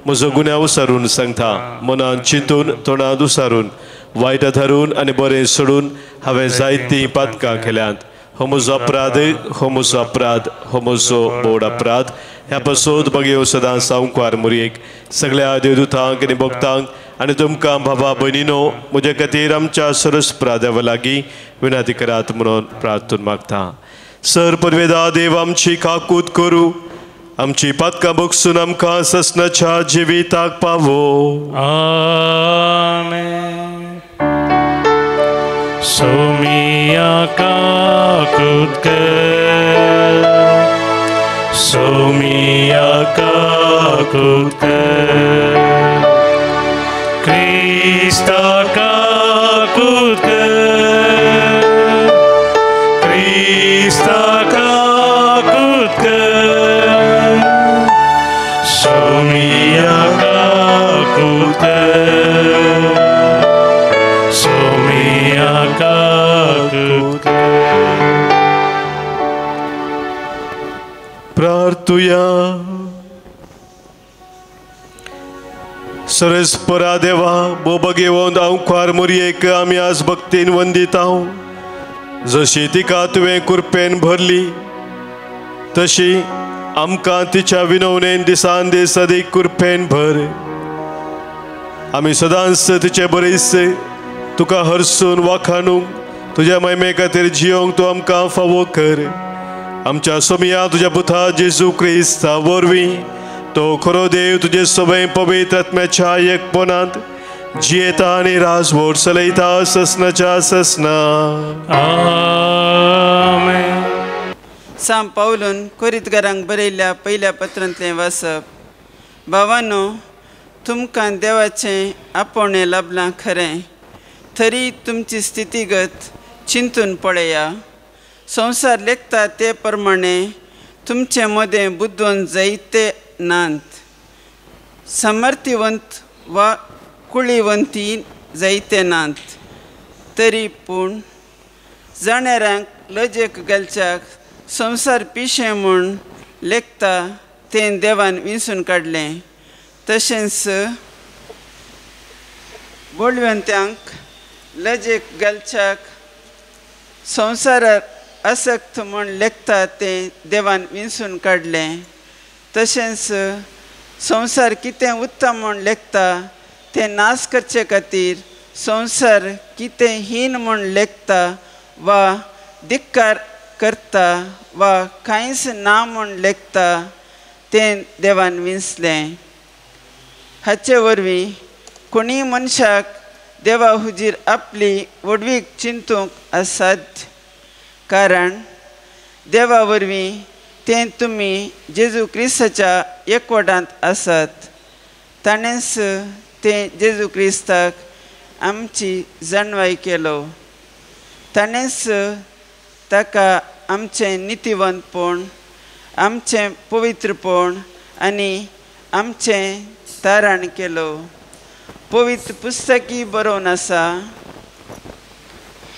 S1: म्हजो गुन्यांव सारून सांगता. मनान चिंतून, तोंडांत उसारून, वायट धरून आनी बरें सोडून हांवें जायतीं पातकां केल्यांत. हो म्हजो अपराध, हो म्हजो अपराध, हो म्हजो बोड अपराध. ह्या पासत बगेव सदां सावकार मोरयेक सगळ्या देवदूतांक आनी भक्तांक आनी तुमकां भावा भयणीनो म्हजे खातीर आमच्या सरस्परा देवा लागीं विनंती करात म्हणून प्रार्थना मागता. सर परवेदा देव आमची काकूत करूं, आमची पातकां बगसून आमकां ससनाच्या जिविताक पावो.
S2: आमेन. सोमिया काकूत कर, सोमिया काकूत कर, क्रिस्ता काकूत कर, क्रिस्ता काकूत कर, सोमिया काकूत कर, सोमिया काकूत कर.
S1: प्रार्थुया. सरस्परा देवा बोबगेवंत अंकुर मोरयेक आमी आज भक्तीन वंदितांव. जशी तिका तुवें कुरपेन भरली तशी आमकां तिच्या विनवणेन दिसान दीस अदीक कुरपेन भर. आमी सदांच तिचे बरीस तुका हरसून वाखाणूंक तुज्या महिमे खातीर जियोंक तूं आमकां फावो कर. आमच्या सोमिया तुज्या पुता जेजू क्रिस्ता वरवीं तो खरो देव तुजे सवय पवित्र आत्म्याच्या एकपणांत जियेता आनी राजवट चलयता ससनाच्या ससना.
S2: आमेन.
S3: सांत पावलून कोरितगारांक बरयल्ल्या पयल्या पत्रांतलें वाचप. भावानो, तुमकां देवाचें आपोवणें लाभलां खरें, तरी तुमची स्थितीगत चिंतून पळया. संवसार लेखता ते प्रमाणे तुमचे मदें बुद्दोन जायते नात, समर्थिवंत वा कुळीवंती जायते नात, तरी पूण जाणाऱ्यांक लजेक घालच्याक संवसार पिशें म्हूण लेखता तें देवान विंचून काडलें. तशेंच बोळवंत्यांक लजेक घालच्याक संवसारार आसक्त म्हूण लेखता तें देवान विंचून काडलें. तशेंच संवसार कितें उत्तम म्हूण लेखता तें नाश करचे खातीर संवसार कितें हीन म्हूण लेखता वा धिक्कार करता वा कांयच ना म्हूण लेखता तें देवान विंचलें. हाचे वरवीं कोणीय मनशाक देवा हुजीर आपली व्हडवीक चिंतूंक असाध्य, कारण देवा वरवीं तें तुमी जेजू क्रिस्ताच्या एकवटांत आसात. ताणेंच तें जेजू क्रिस्ताक आमची जाणवाय केलो. ताणेंच ताका आमचें नितीवंतपण, आमचें पवित्रपण आनी आमचें तारण केलो. पवित्र पुस्तकी बरोवन आसा,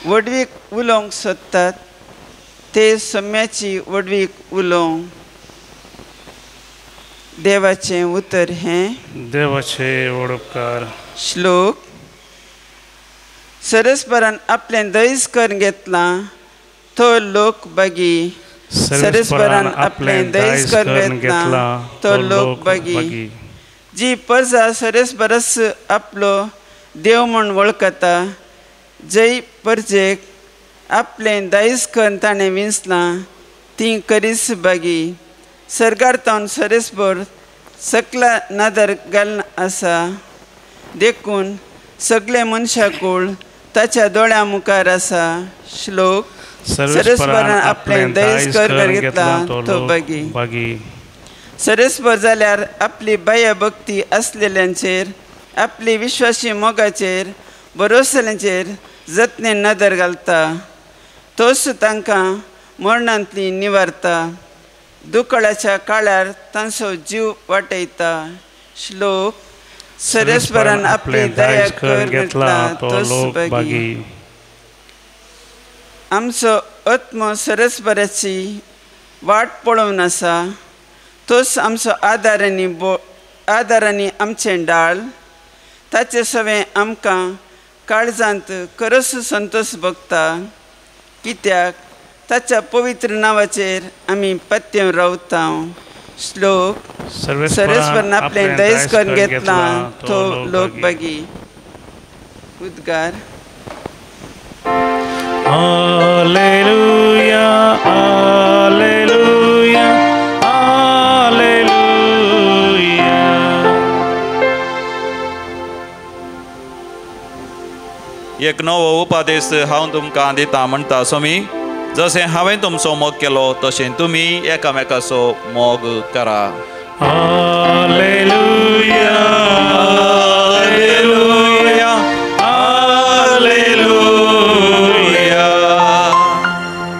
S3: व्हडवीक उलोवंक सोदतात ते सम्याची व्हडवीक उलोवं. देवाचें उतर हें
S2: देवाचे वडपकार.
S3: श्लोक. सरस्परान आपलें दैज करून घेतलां तो लोक बागी. सरस्परान आपलें दैज करून घेतलां तो लोक बागी. जी परजा सरस्परस आपलो देव म्हूण वळखता, जय परजेक आपलें दायज करून ताणें विंचलां ती करीस बागी. सरकार तावन सरस्पर सकला नदर घालून आसा, देखून सगळे मनशाकूळ ताच्या दोळ्या मुखार आसा. श्लोक. सरस्परान आपलें दायज करून घेतलां तो बागी. सरस्पर जाल्यार आपली बाह्य भक्ती आसलेल्यांचेर, आपली विश्वासी मोगाचेर, भरोसल्यांचेर जतने नदर घालता. तोच तांकां मरणांतली निवारता, दुकळाच्या काळार तांचो जीव वाटयता. श्लोक. सरस्परान आपली दया करून घेतला तोच बागी. आमचो आत्मो सरस्पराची वाट पळोवन आसा, तोच आमचो आदार आनी आदार आनी आमचें डाळ. ताचे सवें आमकां काळजांत खरोच संतोश भोगता, कित्याक ताच्या पवित्र नांवाचेर आमी पत्त्यान रावता. श्लोक. सरस्परान आपलें दायज करून घेतलां तो लोक बागी. उद्गार.
S2: Hallelujah hallelujah hallelujah.
S4: एक नवो उपदेश हांव तुमकां दिता म्हणटा स्वामी, जशें हांवें तुमचो मोग केलो तशें तुमी एकामेकाचो मोग करा.
S2: Hallelujah hallelujah hallelujah.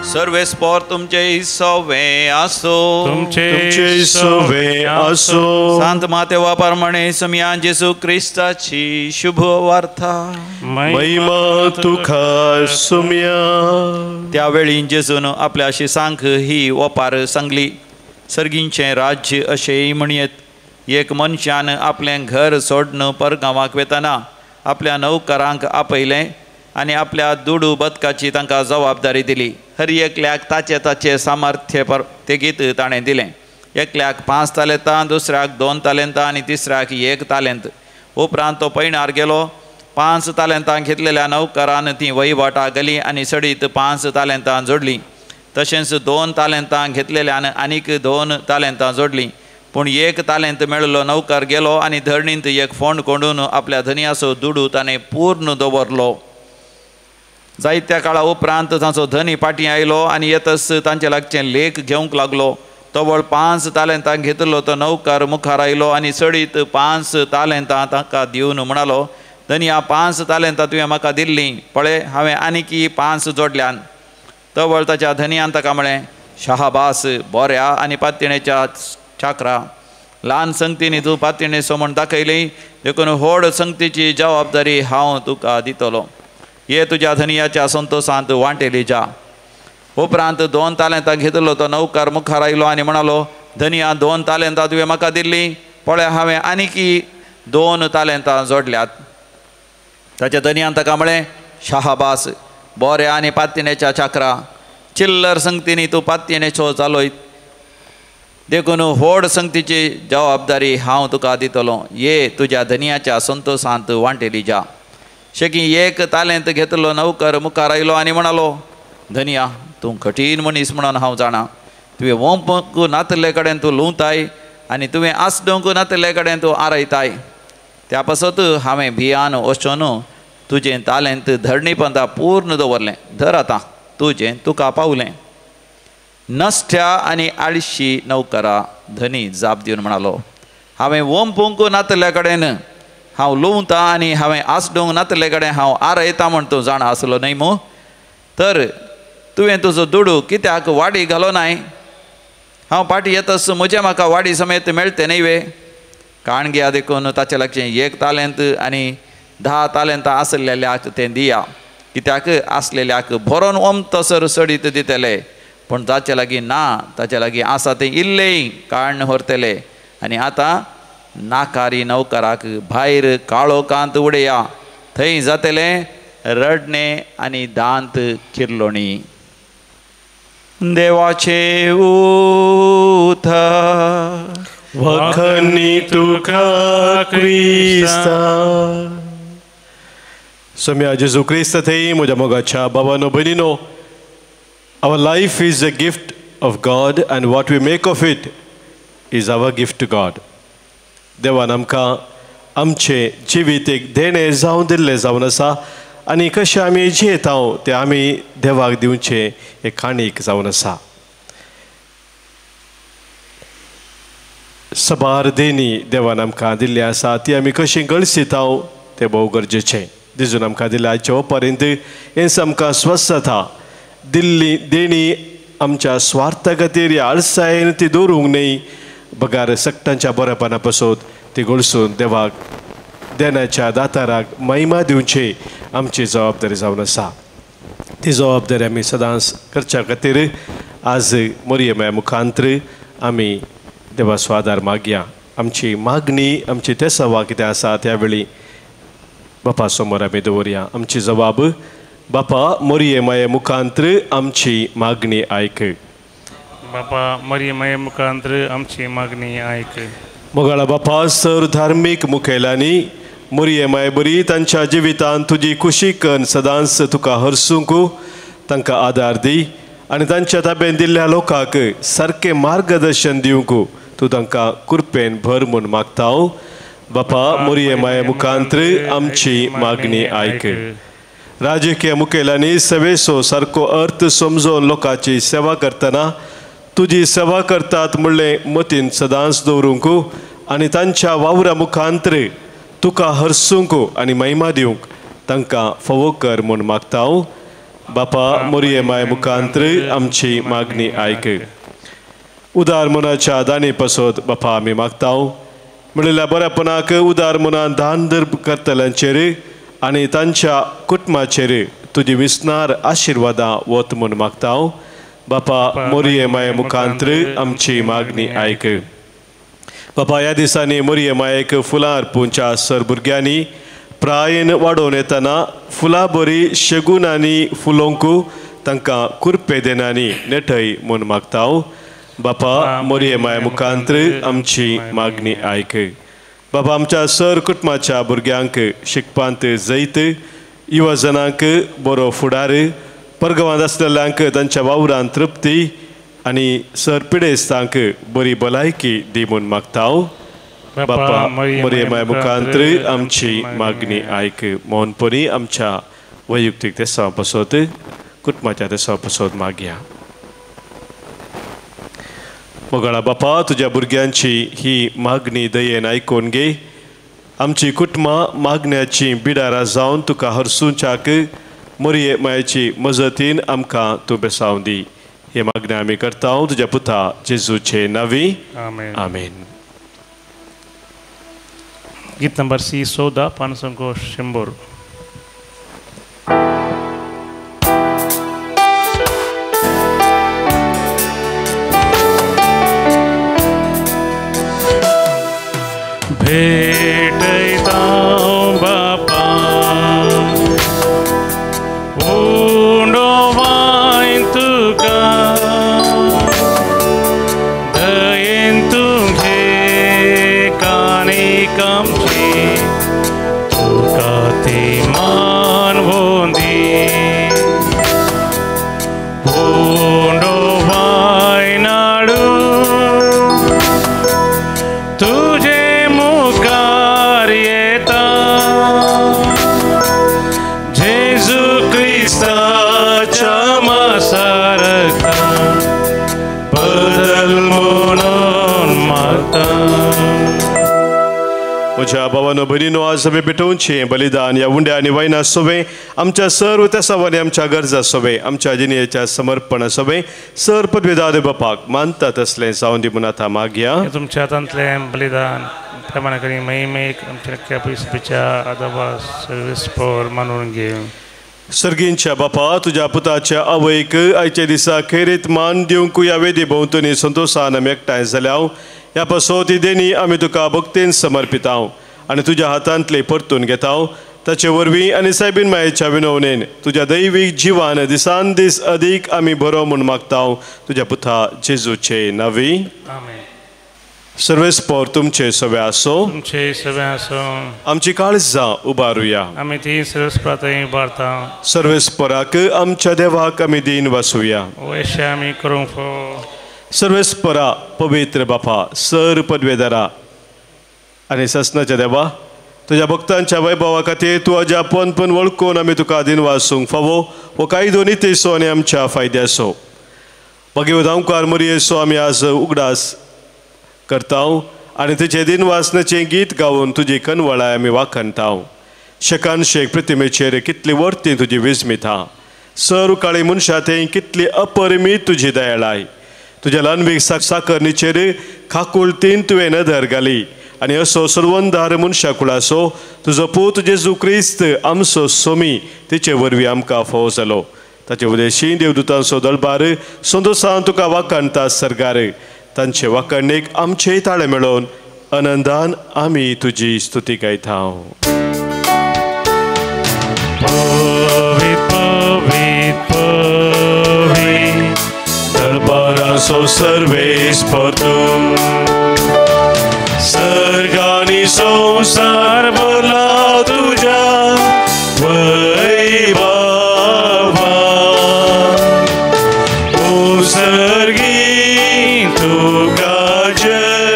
S4: सर्वेस्पर तुमचे सवे आसो,
S1: तुमचे सवे आसो.
S4: संत मातेवा प्रमाणे समिया जेसू क्रिस्ताची शुभ वार्ता.
S1: महिमा तुका सुम्या.
S4: त्यावेळी जेजून आपल्या शिसांक ही ओपार सांगली. सर्गींचें राज्य अशेंय म्हणयेत, एक मनशान आपलें घर सोडून परगांवाक वेतना आपल्या नौकरांक आपयलें आनी आपल्या दुडू बदकाची तांकां जबाबदारी दिली. हर एकल्याक ताचे ताचे सामर्थ्य तेगीत ताणें दिलें. एकल्याक 5 तालेंतां, दुसऱ्याक 2 तालेंतां आनी तिसऱ्याक 1 तालेंत. उपरांत तो पैणार गेलो. 5 तालेंतां घेतलेल्या नौकरान ती वहिवाटा गेली आनी सडीत 5 तालेंतां जोडलीं. तशेंच 2 तालेंतां घेतलेल्यान आनीक 2 तालेंतां जोडलीं. पूण 1 तालेंत मेळिल्लो नौकर गेलो आनी धरणींत एक फोंड कोंडून आपल्या धनयाचो दुडू ताणें पूर्ण दवरलो. जायत्या काळा उपरांत तांचो धनी फाटीं आयलो आनी येतच तांचे लागचें लेख घेवंक लागलो. तवळ 5 तालेंतां घेतलो तो नौकर मुखार आयलो आनी सडीत 5 तालेंतां ताका दिवन म्हणालो, धनया 5 तालेंतां तुवें म्हाका दिल्लीं, पळय हांवें आनीकी 5 जोडल्यान. तवळ ताच्या धनयान ताका म्हळें, शाहबास, बऱ्या आनी पातयेच्या चाकरा, ल्हान संगतींनी तूं पातयेचो म्हूण दाखयली, देखून व्हड संगतीची जबाबदारी हांव तुका दितलो. ये तुज्या धनयाच्या संतोशांत वांटेली जा. उपरांत 2 तालेंतां घेतलो तो नौकर मुखार आयलो आनी म्हणालो, धनया 2 तालेंतां तुवें म्हाका दिल्लीं, पळय हांवें आनीकी 2 तालेंतां जोडल्यात. ताच्या धनयान ताका म्हळें, शाहबास, बऱ्या आनी पातयेच्या चाकरा, चिल्लर संगतींनी तूं पातयेचो जालोय, देखून व्हड संगतीची जबाबदारी हांव तुका दितलो. ये तुज्या धनयाच्या संतोशांत वांटेली जा. शेकी एक तालेंत घेतलो नौकर मुखार आयलो आनी म्हणालो, धनया तूं कठीण मनीस म्हणून हांव जाणा. तुवें वोंपूंक नातले कडेन तूं लुंवताय आनी तुवें आसडोवंक नातले कडेन तूं आरयताय. त्या पासत हांवें भियान वचून तुजें तालेंत धरणी पंदा पूर्ण दवरलें. धर आतां तुजें तुका पावलें. नश्ट्या आनी आळशी नौकरा धनी जाप दिवन म्हणालो, हांवें वोंपूंक नातल्या कडेन हांव लुंवतां आनी हांवें आसडोवंक नातले कडेन हांव आरयतां म्हण तूं जाणा आसलो न्हय मू. तर तुवें तुजो दुडू कित्याक वाडी घालो नाय? हांव पाटी येतस म्हजें म्हाका वाडी समेत मेळटे न्हय वे? काण घेया देखून ताचे लागचें एक तालेंत आनी 10 तालेंतां आसलेल्याक तें दिया. कित्याक आसलेल्याक भरोन ओमतसर सडीत दितले, पूण ताचे लागीं ना ताचे लागीं आसा तें इल्लेंय काण्ण व्हरतले. आनी आतां नाकारी नौकराक भायर काळोखांत उडया, थंय जातलें रडणें आनी दांत किर्लोणी. देवाचे उतर.
S1: वखनी तुका क्रिस्ता. सोम्या जेजू क्रिस्त थंय म्हज्या मोगाच्या बाबानो भयणीनो, our life is a gift of God and what we make of it is our gift to God. देवान आमकां आमचें जिवीत एक देणें जावन दिल्लें जावन आसा आनी कशें आमी जियेता तें आमी देवाक दिवचें एक काणीक जावन आसा. सबार देणी देवान आमकां दिल्ली आसा ती आमी कशी गळसिता तें भोव गरजेचें. दिजून आमकां दिल्या आयच्या ओपर्यंत हेंच आमकां स्वस्थता दिल्ली देणी आमच्या स्वार्था खातीर ह्या आळसायेन ती दवरूंक न्हय, बगार सगटांच्या बरेपणा पासत ती गळसून देवाक देण्याच्या दाताराक महिमा दिवची आमची जबाबदारी जावन आसा. ती जबाबदारी आमी सदांच करच्या खातीर आज मोरये मुखांत्र आमी देवाचो आदार मागया. आमची मागणी आमची तेसवा कितें आसा त्या वेळी बापा समोर आमी दवरया. आमची जबाब बापा मोरये माये मुखांत्र आमची मागणी आयक.
S2: बापा मोरये माये मुखांत्र आमची मागणी आयक.
S1: मोगाळा बापा, सर धार्मीक मुखेलांनी मोरये माये बरी तांच्या जिवितांत तुजी खुशी कन सदांच तुका हरसूंक तांकां आदार दी आनी तांच्या ताब्यान दिल्ल्या लोकांक सारकें मार्गदर्शन दिवंक तूं तांकां कृपेन भर म्हूण मागता. बापा मोरये माये मुखांत्र आमची मागणी आयक. राजकीय मुखेलांनी सेवेचो सारको अर्थ समजून लोकांची सेवा करतना तुजी सेवा करतात म्हणलें मतीन सदांच दवरूंक आनी तांच्या वावरा मुखांत्र तुका हरसूंक आनी महिमा दिवंक तांकां फावो कर म्हूण मागता. बापा मोरये माये मुखांत्र आमची मागणी आयक. उदार मनाच्या दाणी पासत बापा आमी मागता. म्हणिल्ल्या बऱ्यापणाक उदार मनान दान धर्म करतल्यांचेर आनी तांच्या कुटुंबाचेर तुजी विसनार आशिर्वादां वत म्हूण मागता. बापा मोरये माये मुखांत्र आमची मागणी आयक. बापा ह्या दिसांनी मोरये मायेक फुलां अर्पूंच्या सर भुरग्यांनी प्रायेन वाडोवन येतना फुलां बरी शेगून आनी फुलोवंक तांकां कुरपे देणांनी नेटय म्हूण मागता. बापा मोरये माये मुखांत्र आमची मागणी आयक. बाबा आमच्या सर कुटुंबाच्या भुरग्यांक शिकपांत जैत, युवजनांक बरो फुडार, परगवांत आसलेल्यांक तांच्या वावरांत तृप्ती आनी सर पिडेस्तांक बरी भलायकी दी म्हूण मागता. बापा मोरये माये मुखांत्र आमची मागणी आयक. मोहनपरी आमच्या वैयक्तीक देसां पासत कुटुंबाच्या देसां पासत मागया. मोगाळा बापा, तुज्या भुरग्यांची ही मागणी दयेन आयकून घे. आमची कुटुंबां मागण्याची बिडारां जावन तुका हरसूंच्याक मोरये मायेची मजतीन आमकां तूं बेसावन दी. हे मागणें आमी करता तुज्या पुता जेजूचे नांवी, आमेन.
S2: गीत नंबर सी 110 500. भेटयता बापा उंडो वाय तुका दयेचो आमची तुका ती मानवोंदी उंडो वायनाडू तुझे मुखार येता जेजू क्रिस्ताच्या मासारता बदल म्हणून मागता.
S1: म्हज्या भावानो भयणीनो आज आमी पेटोवचें बलिदान ह्या उंड्या आनी वायना सोवें आमच्या सर्व तेसावांनी आमच्या गरजा सोवें आमच्या जिणेच्या समर्पणा सोवें सर पदवेदार बापाक मानता तसलें जावन दी म्हूण आतां मागया.
S2: तुमच्या हातांतलें बलिदान प्रमाण करी महिमेक आमच्या पयसुच्या आदाबा सर्वीस पॉवर मानून घेवं.
S1: सर्गींच्या बापा तुज्या पुताच्या आवयक आयच्या दिसा खेरीत मान दिवंक ह्या वेदी भोंवतणी संतोशान आमी एकठांय जाल्या ह्या पासत ही देणी आमी तुका भक्तीन समर्पितां आनी तुज्या हातांतले परतून घेता ताचे वरवीं आनी सायबीन मायेच्या विनवणेन तुज्या दैवीक जिवान दिसान दीस अदीक आमी बरो म्हूण मागता तुज्या पुता जेजूचे नांवी.
S2: आमेन.
S1: सर्वेस्पोर तुमचे सवे आसो
S2: तुमचे सवे आसो.
S1: आमची काळजां उबारुया
S2: आमी ती सर्वेस्परांत उबारता.
S1: सर्वेस्पराक आमच्या देवाक आमी दीन वासुया
S2: वैश्य आमी करूंक फावो.
S1: सर्वेस्परा पवित्र बापा सर पदवेदारा आनी ससनाच्या देवा तुज्या भक्तांच्या वैभवा खातीर तूं अज्या पन पन वळखून आमी तुका दीन वासूंक फावो हो कायदो नितेसो आनी आमच्या फायद्याचो. मागीर धांवकार मोरयेचो आमी आज उगडास करता आनी तुजे दिन वासनाचें गीत गावन तुजी कनवळाय आमी वाखणता. शेकान शेक प्रतिमेचेर कितली वर्ती तुजी विस्मिता सर काळी मनशा थंय कितली अपरिमीत तुजी दयाळाय तुज्या ल्हानवीक साकरणीचेर खाकुळतीन तुवें नदर घाली आनी असो सर्वंदार मनशा कुळाचो तुजो पूत जेजू क्रिस्त आमचो सोमी तिचे वरवीं आमकां फावो जालो. ताचे उदेशी देवदूतांचो दळबार संतोसान तुका वाखाणता सरकार तांचे वाखाणणेक आमचेय ताळे मेळोवन आनंदान आमी तुजी स्तुती गायता.
S2: पवित पवित पवित
S1: दरबाराचो सर्वेस्पर तूं सर्गानी संवसार भरला तुज्या वैभवान. ओ सर्गी तुका जय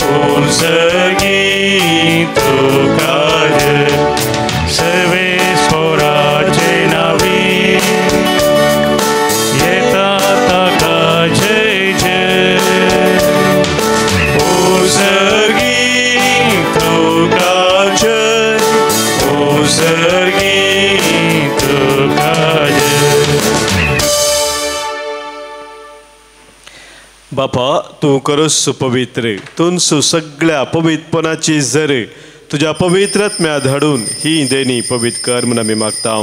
S1: ओ सर्गी तुका जय
S2: सर्वेस्पराचे नांवी येता ताका जय जय.
S1: ओ सर्गी तुका जय ओ सर्गी
S2: तुका जय.
S1: बापा तूं खरोच पवित्र तूंच सगळ्या पवित्रपणाची जर तुज्या पवित्र आत्म्या धाडून ही देणी पवित्र कर म्हूण आमी मागता.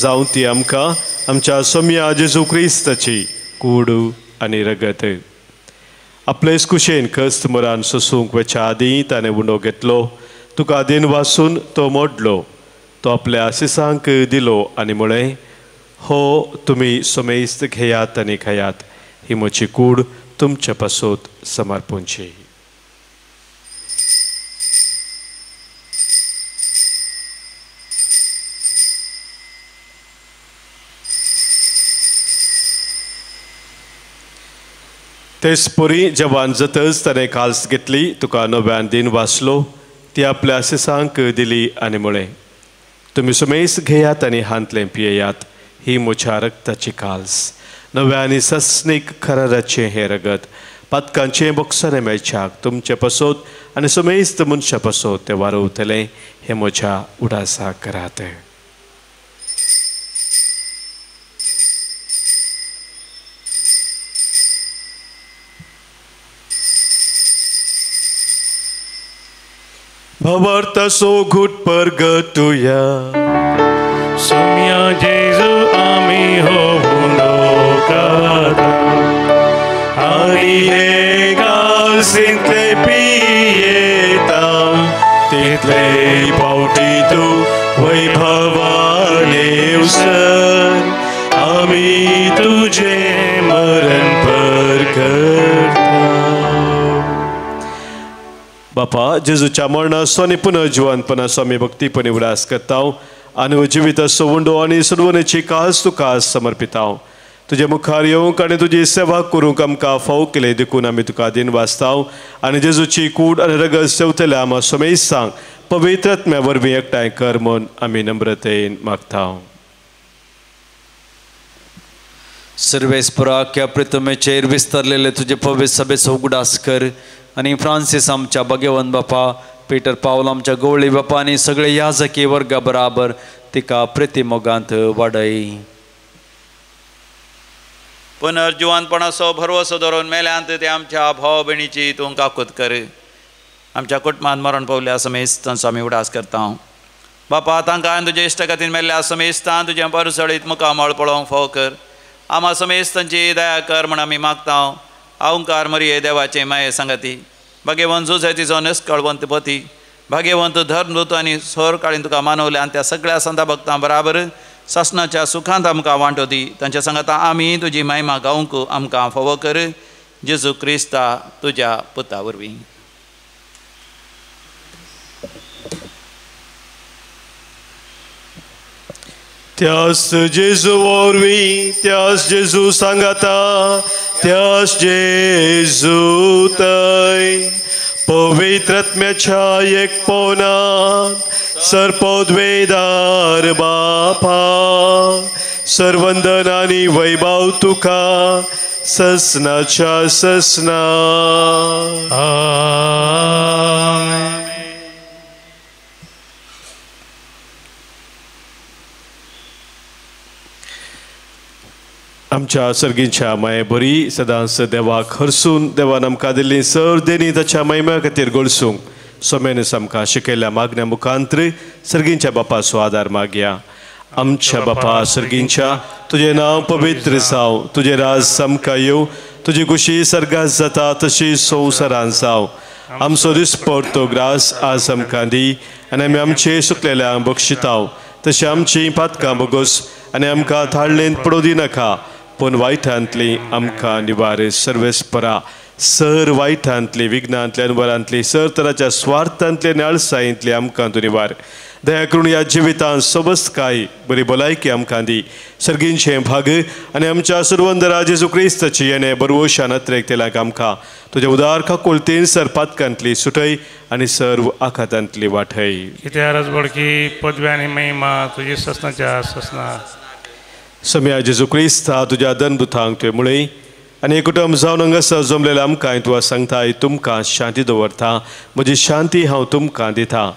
S1: जावं ती आमकां आमच्या सोम्या जेजू क्रिस्ताची कूड आनी रगत. आपलेच कुशेन खस्त मरान सोसूंक वचच्या आदीं ताणें उंडो घेतलो तुका दिन वासून तो मोडलो तो आपल्या आशिसांक दिलो आनी म्हळें हो तुमी समेस्त घेयात आनी खायात ही म्हजी कूड तुमचे पासत समर्पूंची. तेच परी जवान जातच ताणें काल्स घेतली तुका नव्यान दिन वाचलो ती आपल्या आशिसांक दिली आनी म्हळें तुमी सुमेस घेयात आनी हांतलें पियेयात ही म्हज्या रक्ताची काल्स नव्या आनी सस्नीक कराराचें हें रगत पातकांचें बोगसणें मेळच्याक तुमचे पासत आनी सुमेस्त मनशा पासत तें वारवतलें हें म्हज्या उडासाक करात. भवार्थाचो घूट परगटुया
S2: सोम्या जेजू आमी हो उंडो खाता
S1: आनी हे कालसींतले पियेता तितले पावटी तूं वैभवाने उसर आमी तुजें मरण परगटता. बापा जेजूच्या मरणाचो आनी पुनर्जिवंतपणाचो आमी भक्तीपणी उडास करता आनी जिविताचो उंडो आनी सोडवणेची कास तुका समर्पिता. तुजे मुखार येवंक आनी तुजी सेवा करूंक आमकां फावो केले देखून आमी तुका दिन वाचता आनी जेजूची कूड आनी रगत सेवतल्या आमा समेस्तांक पवित्र आत्म्या वरवीं एकठांय कर म्हूण आमी नम्रतेन मागता.
S5: सर्वेस्परा अख्ख्या पृथ्वीचेर विस्तारलेले तुजे पवित्र सभेचो उगडास कर आनी फ्रांसीस आमच्या भगवंत बापा, पीटर पावल आमच्या गवळी बापा आनी सगळे याजकी वर्गा बराबर तिका प्रितीमोगांत वाडय.
S4: पुनर्जिवंतपणाचो भरवसो धरून मेल्यांत ते आमच्या भाव भयणीची तूं काकूत कर. आमच्या कुटुंबांत मरण पावल्या समेस्तांचो आमी उडास करता. बापा तांकां तुजे इश्ट खातीर मेल्ल्या समेस्तान तुजें परसळीत मुखामळ पळोवंक फावो कर. आमा समेस्तांची दया कर म्हूण आमी मागता. अहंकार मरिये देवाचे माये सांगाती, भाग्यवंत जुझे तिचो निस्कळवंत पती, भाग्यवंत धर्मदूत आनी सोर काळीन तुका मानवले आनी त्या सगळ्या संता भक्तां बराबर सासणाच्या सुखांत आमकां वांटो दी. तांच्या सांगाता आमी तुजी महिमा गावंक आमकां फावो कर. जेजू क्रिस्ता तुज्या पुता वरवीं.
S1: त्यास जेजू वरवीं, त्यास जेजू सांगाता, त्यास जेजू तय पवित्र आत्म्याच्या एकपणांत सर्पोद्वेदार बापा सर्वंदन आनी वैभव तुका ससनाच्या ससना.
S2: आमेन.
S1: आमच्या सर्गीच्या माये बरी सदांच देवाक हरसून देवान आमकां दिल्ली सर देणी ताच्या महिमा खातीर गळसूंक सोम्यानच आमकां शिकयल्ल्या मागण्या मुखांत्र सर्गींच्या बापाचो आदार मागया. आमच्या बापा सर्गींच्या, तुजें नांव पवित्र जावं, तुजें राज आमकां येवं, तुजी खुशी सर्गात जाता तशी संवसारान जावं. आमचो दिसपडतो ग्रास आज आमकां दी आनी आमी आमचे सुकलेल्यांक बक्षिताव तशें आमचीं पातकां बगोस आनी आमकां थाडलेंत पडोवं दिनाका पूण वायटांतली आमकां निवार. सर्वेस्परा सर वायटांतली विघ्नांतली अनवरांतली सर तराच्या स्वार्थांतली आनी आळसायेंतली आमकां तूं निवार. दया करून ह्या जिवितांत सबस्काय बरी भलायकी आमकां दी. सर्गींचें भाग आनी आमच्या सुरवंदरा जेजू क्रिस्ताची येणे बरवशान अत्रेक तेलाक आमकां तुज्या उदार काकुळतीन सर पातकांतली सुटय आनी सर्व आखातांतली वाटय.
S2: कित्याक रजबडकी पदवी आनी महिमा तुजी ससनाच्या ससना.
S1: सम्या जेजू क्रिस्ता तुज्या दनदुतांक तुवें मुळय आनी कुटुंब जावन हांगासर जमलेल्या आमकां तुका सांगताय तुमकां शांती दवरता, म्हजी शांती हांव तुमकां दिता.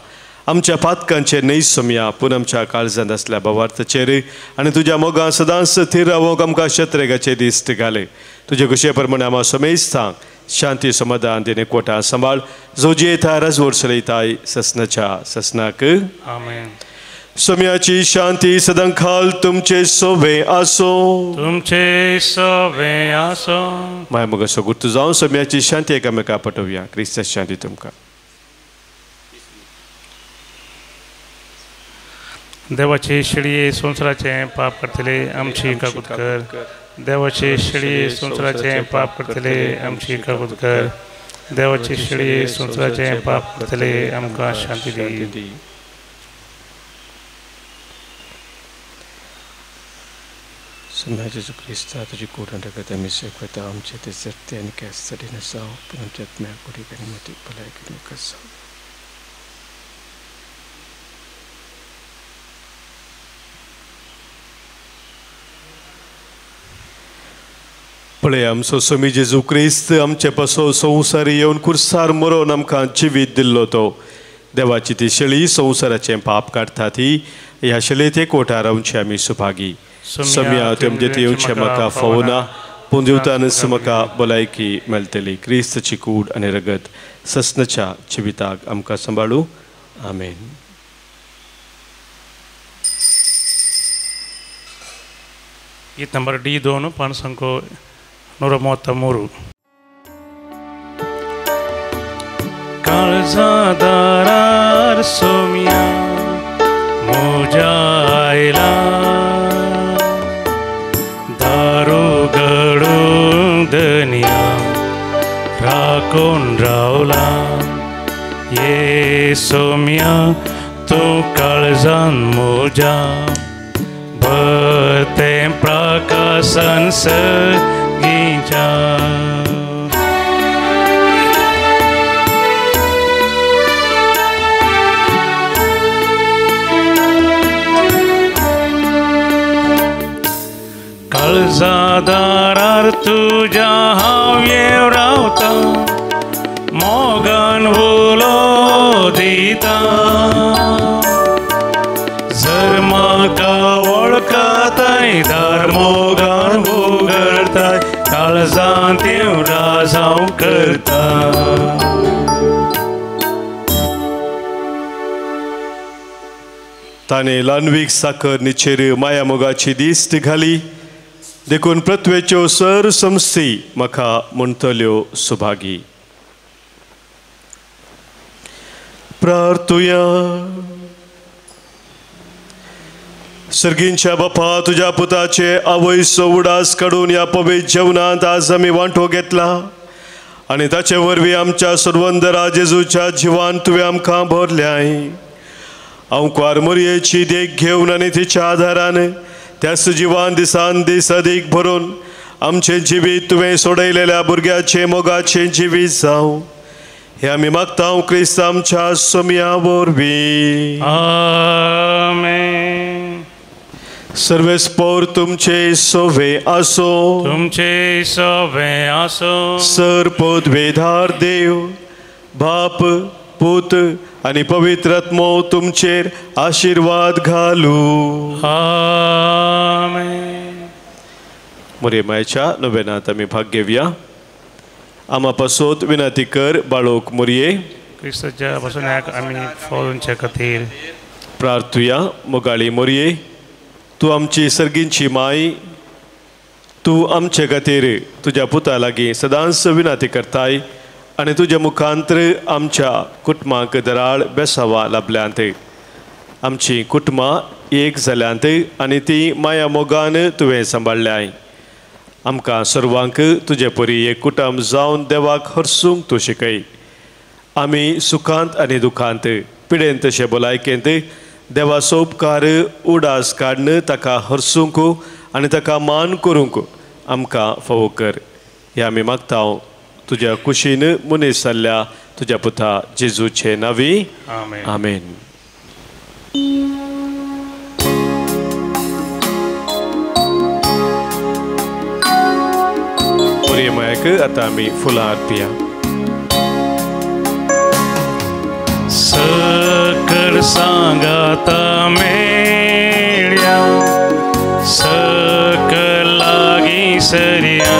S1: आमच्या पातकांचेर न्हय सोमया पूण आमच्या काळजांत आसल्या भावार्थाचेर आनी तुज्या मोगान सदांच थीर रावोंक आमकां शत्रेगाचे दिश्ट घाले. तुजे खुशे प्रमाणे आमा समेस्तांक शांती समाधान दिने कोटा सांबाळ जो जियेता राजवट चलयताय ससनाच्या ससनाक.
S2: आमेन.
S1: सोम्याची शांती सदांकाल तुमचे सोवे आसो.
S2: तुमचे सोवे आसो.
S1: माय मग सगुर्त जावन सोम्याची शांती एकामेका पटोवया. क्रिस्त शांती तुमकां.
S2: देवाचे शेळये संवसाराचें पाप करतले आमची काकूत कर. देवाचे शेळये संवसाराचें पाप करतले आमची काकूत कर. देवाचे शेळये संवसाराचें पाप करतले आमकां शांती दी.
S1: सोम्या जेजू क्रिस्ता तुजी कूड आनी रगत आमी सेकवता आमचे ते जगते आनी केसरी नसाव पूण आमच्या आत्म्या कुडीक आनी मतीक भलायकी मुखार जावं. पळय आमचो स्वामी जेजू क्रिस्त आमचे पासो संवसारी येवन कुर्सार मरोन आमकां जिवीत दिल्लो तो देवाची ती शेळी संवसाराचें पाप काडटा ती ह्या शेळयेत एकवटा रावचे आमी सुभागी. सम्या तुमचे येवचें म्हाका फावना पूण दिवतानच म्हाका भलायकी मेळटली. क्रिस्तची कूड आनी रगत ससनाच्या जिविताक आमकां सांबाळू. आमेन.
S2: गीत नंबर डी 2 पानसंको 133. काळजादारार सोम्या म्हज्या आयला दारू गडून दनिया राखून रावला. ये सोम्या तूं काळजान म्हज्या भरतें प्रकाशन सगीच्या. काळजा दारार तुज्या हांव येवन रावता मोगान उलो दिता. जर म्हाका वळखताय दार मोगान उगडताय काळजांत येवन राजांव करता.
S1: ताणें ल्हानवीक साकर निचेर माया मोगाची दिश्ट घाली देखून पृथ्वेच्यो सर संस्थी म्हाका म्हणटल्यो सुभागी. प्रार्थुया. सर्गींच्या बापा तुज्या पुताचे आवयचो उडास काडून ह्या पवित्र जेवणांत आज आमी वांटो घेतला आनी ताचे वरवीं आमच्या सर्वंदरा जेजूच्या जिवान तुवें आमकां भरल्याय. हांव कुवार मोरयेची देख घेवन आनी तिच्या आदारान त्या सजीवान दिसान दीस अदीक भरून आमचें जिवीत तुवें सोडयलेल्या भुरग्याचें मोगाचें जिवीत जावं हें आमी मागता क्रिस्त आमच्या सोम्या वरवीं.
S2: आमेन.
S1: सर्वेस्पोर तुमचे सोवे आसो.
S2: तुमचे सोवे आसो.
S1: सर पदवेधार देव बाप पूत आनी पवित्र आत्मो तुमचेर आशिर्वाद घालू.
S2: आमेन.
S1: मोरे मायच्या नोवेनांत आमी भाग घेवया. आमा पासत विनंती कर बाळोक मोरये
S2: क्रिस्ताच्या बसण्याक आमी फळोवचे खातीर
S1: प्रार्थुया. मोगाळी मोरये तूं आमची सर्गींची माय तूं आमचे खातीर तुज्या पुता लागीं सदांच विनंती करताय आनी तुज्या मुखांतर आमच्या कुटुंबाक दराळ बेसावा लाभल्यांत. आमची कुटुंबां एक जाल्यांत आनी ती माया मोगान तुवें सांबाळ्ळ्याय. आमकां सर्वांक तुजे परी एक कुटुंब जावन देवाक हरसूंक तूं शिकय. आमी सुखांत आनी दुखांत पिडेन तशें भलायकेंत देवाचो उपकार उडास काडून ताका हरसूंक आनी ताका मान करूंक आमकां फावो कर. हें आमी मागता तुज्या कुशीन मनीस जाल्ल्या तुज्या पुता जेजूचे नांवी. आमेन. मोरये मायक आतां आमी फुलां अर्पिया.
S2: सकळ सांगाता मेळ्या सकळ लागीं सरया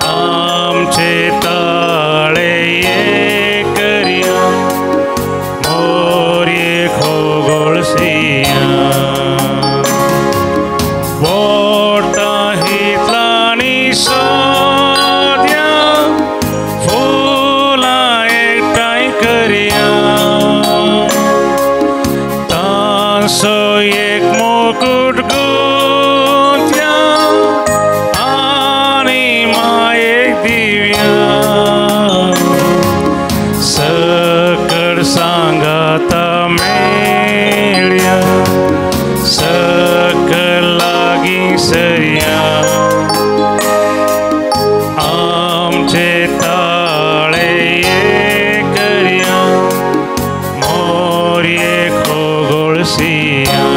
S2: आमचे ताळे करया मोरये खोगोळसिया. वोटा हितलांनी सोद्या फुलां एकठांय करया तांचो एक मुकूट गुंथया आनी मायेक दिवया. सकळ सांगाता मेळया सकळ लागीं सरया आमचे ताळे करया मोरये खोगोळसिया.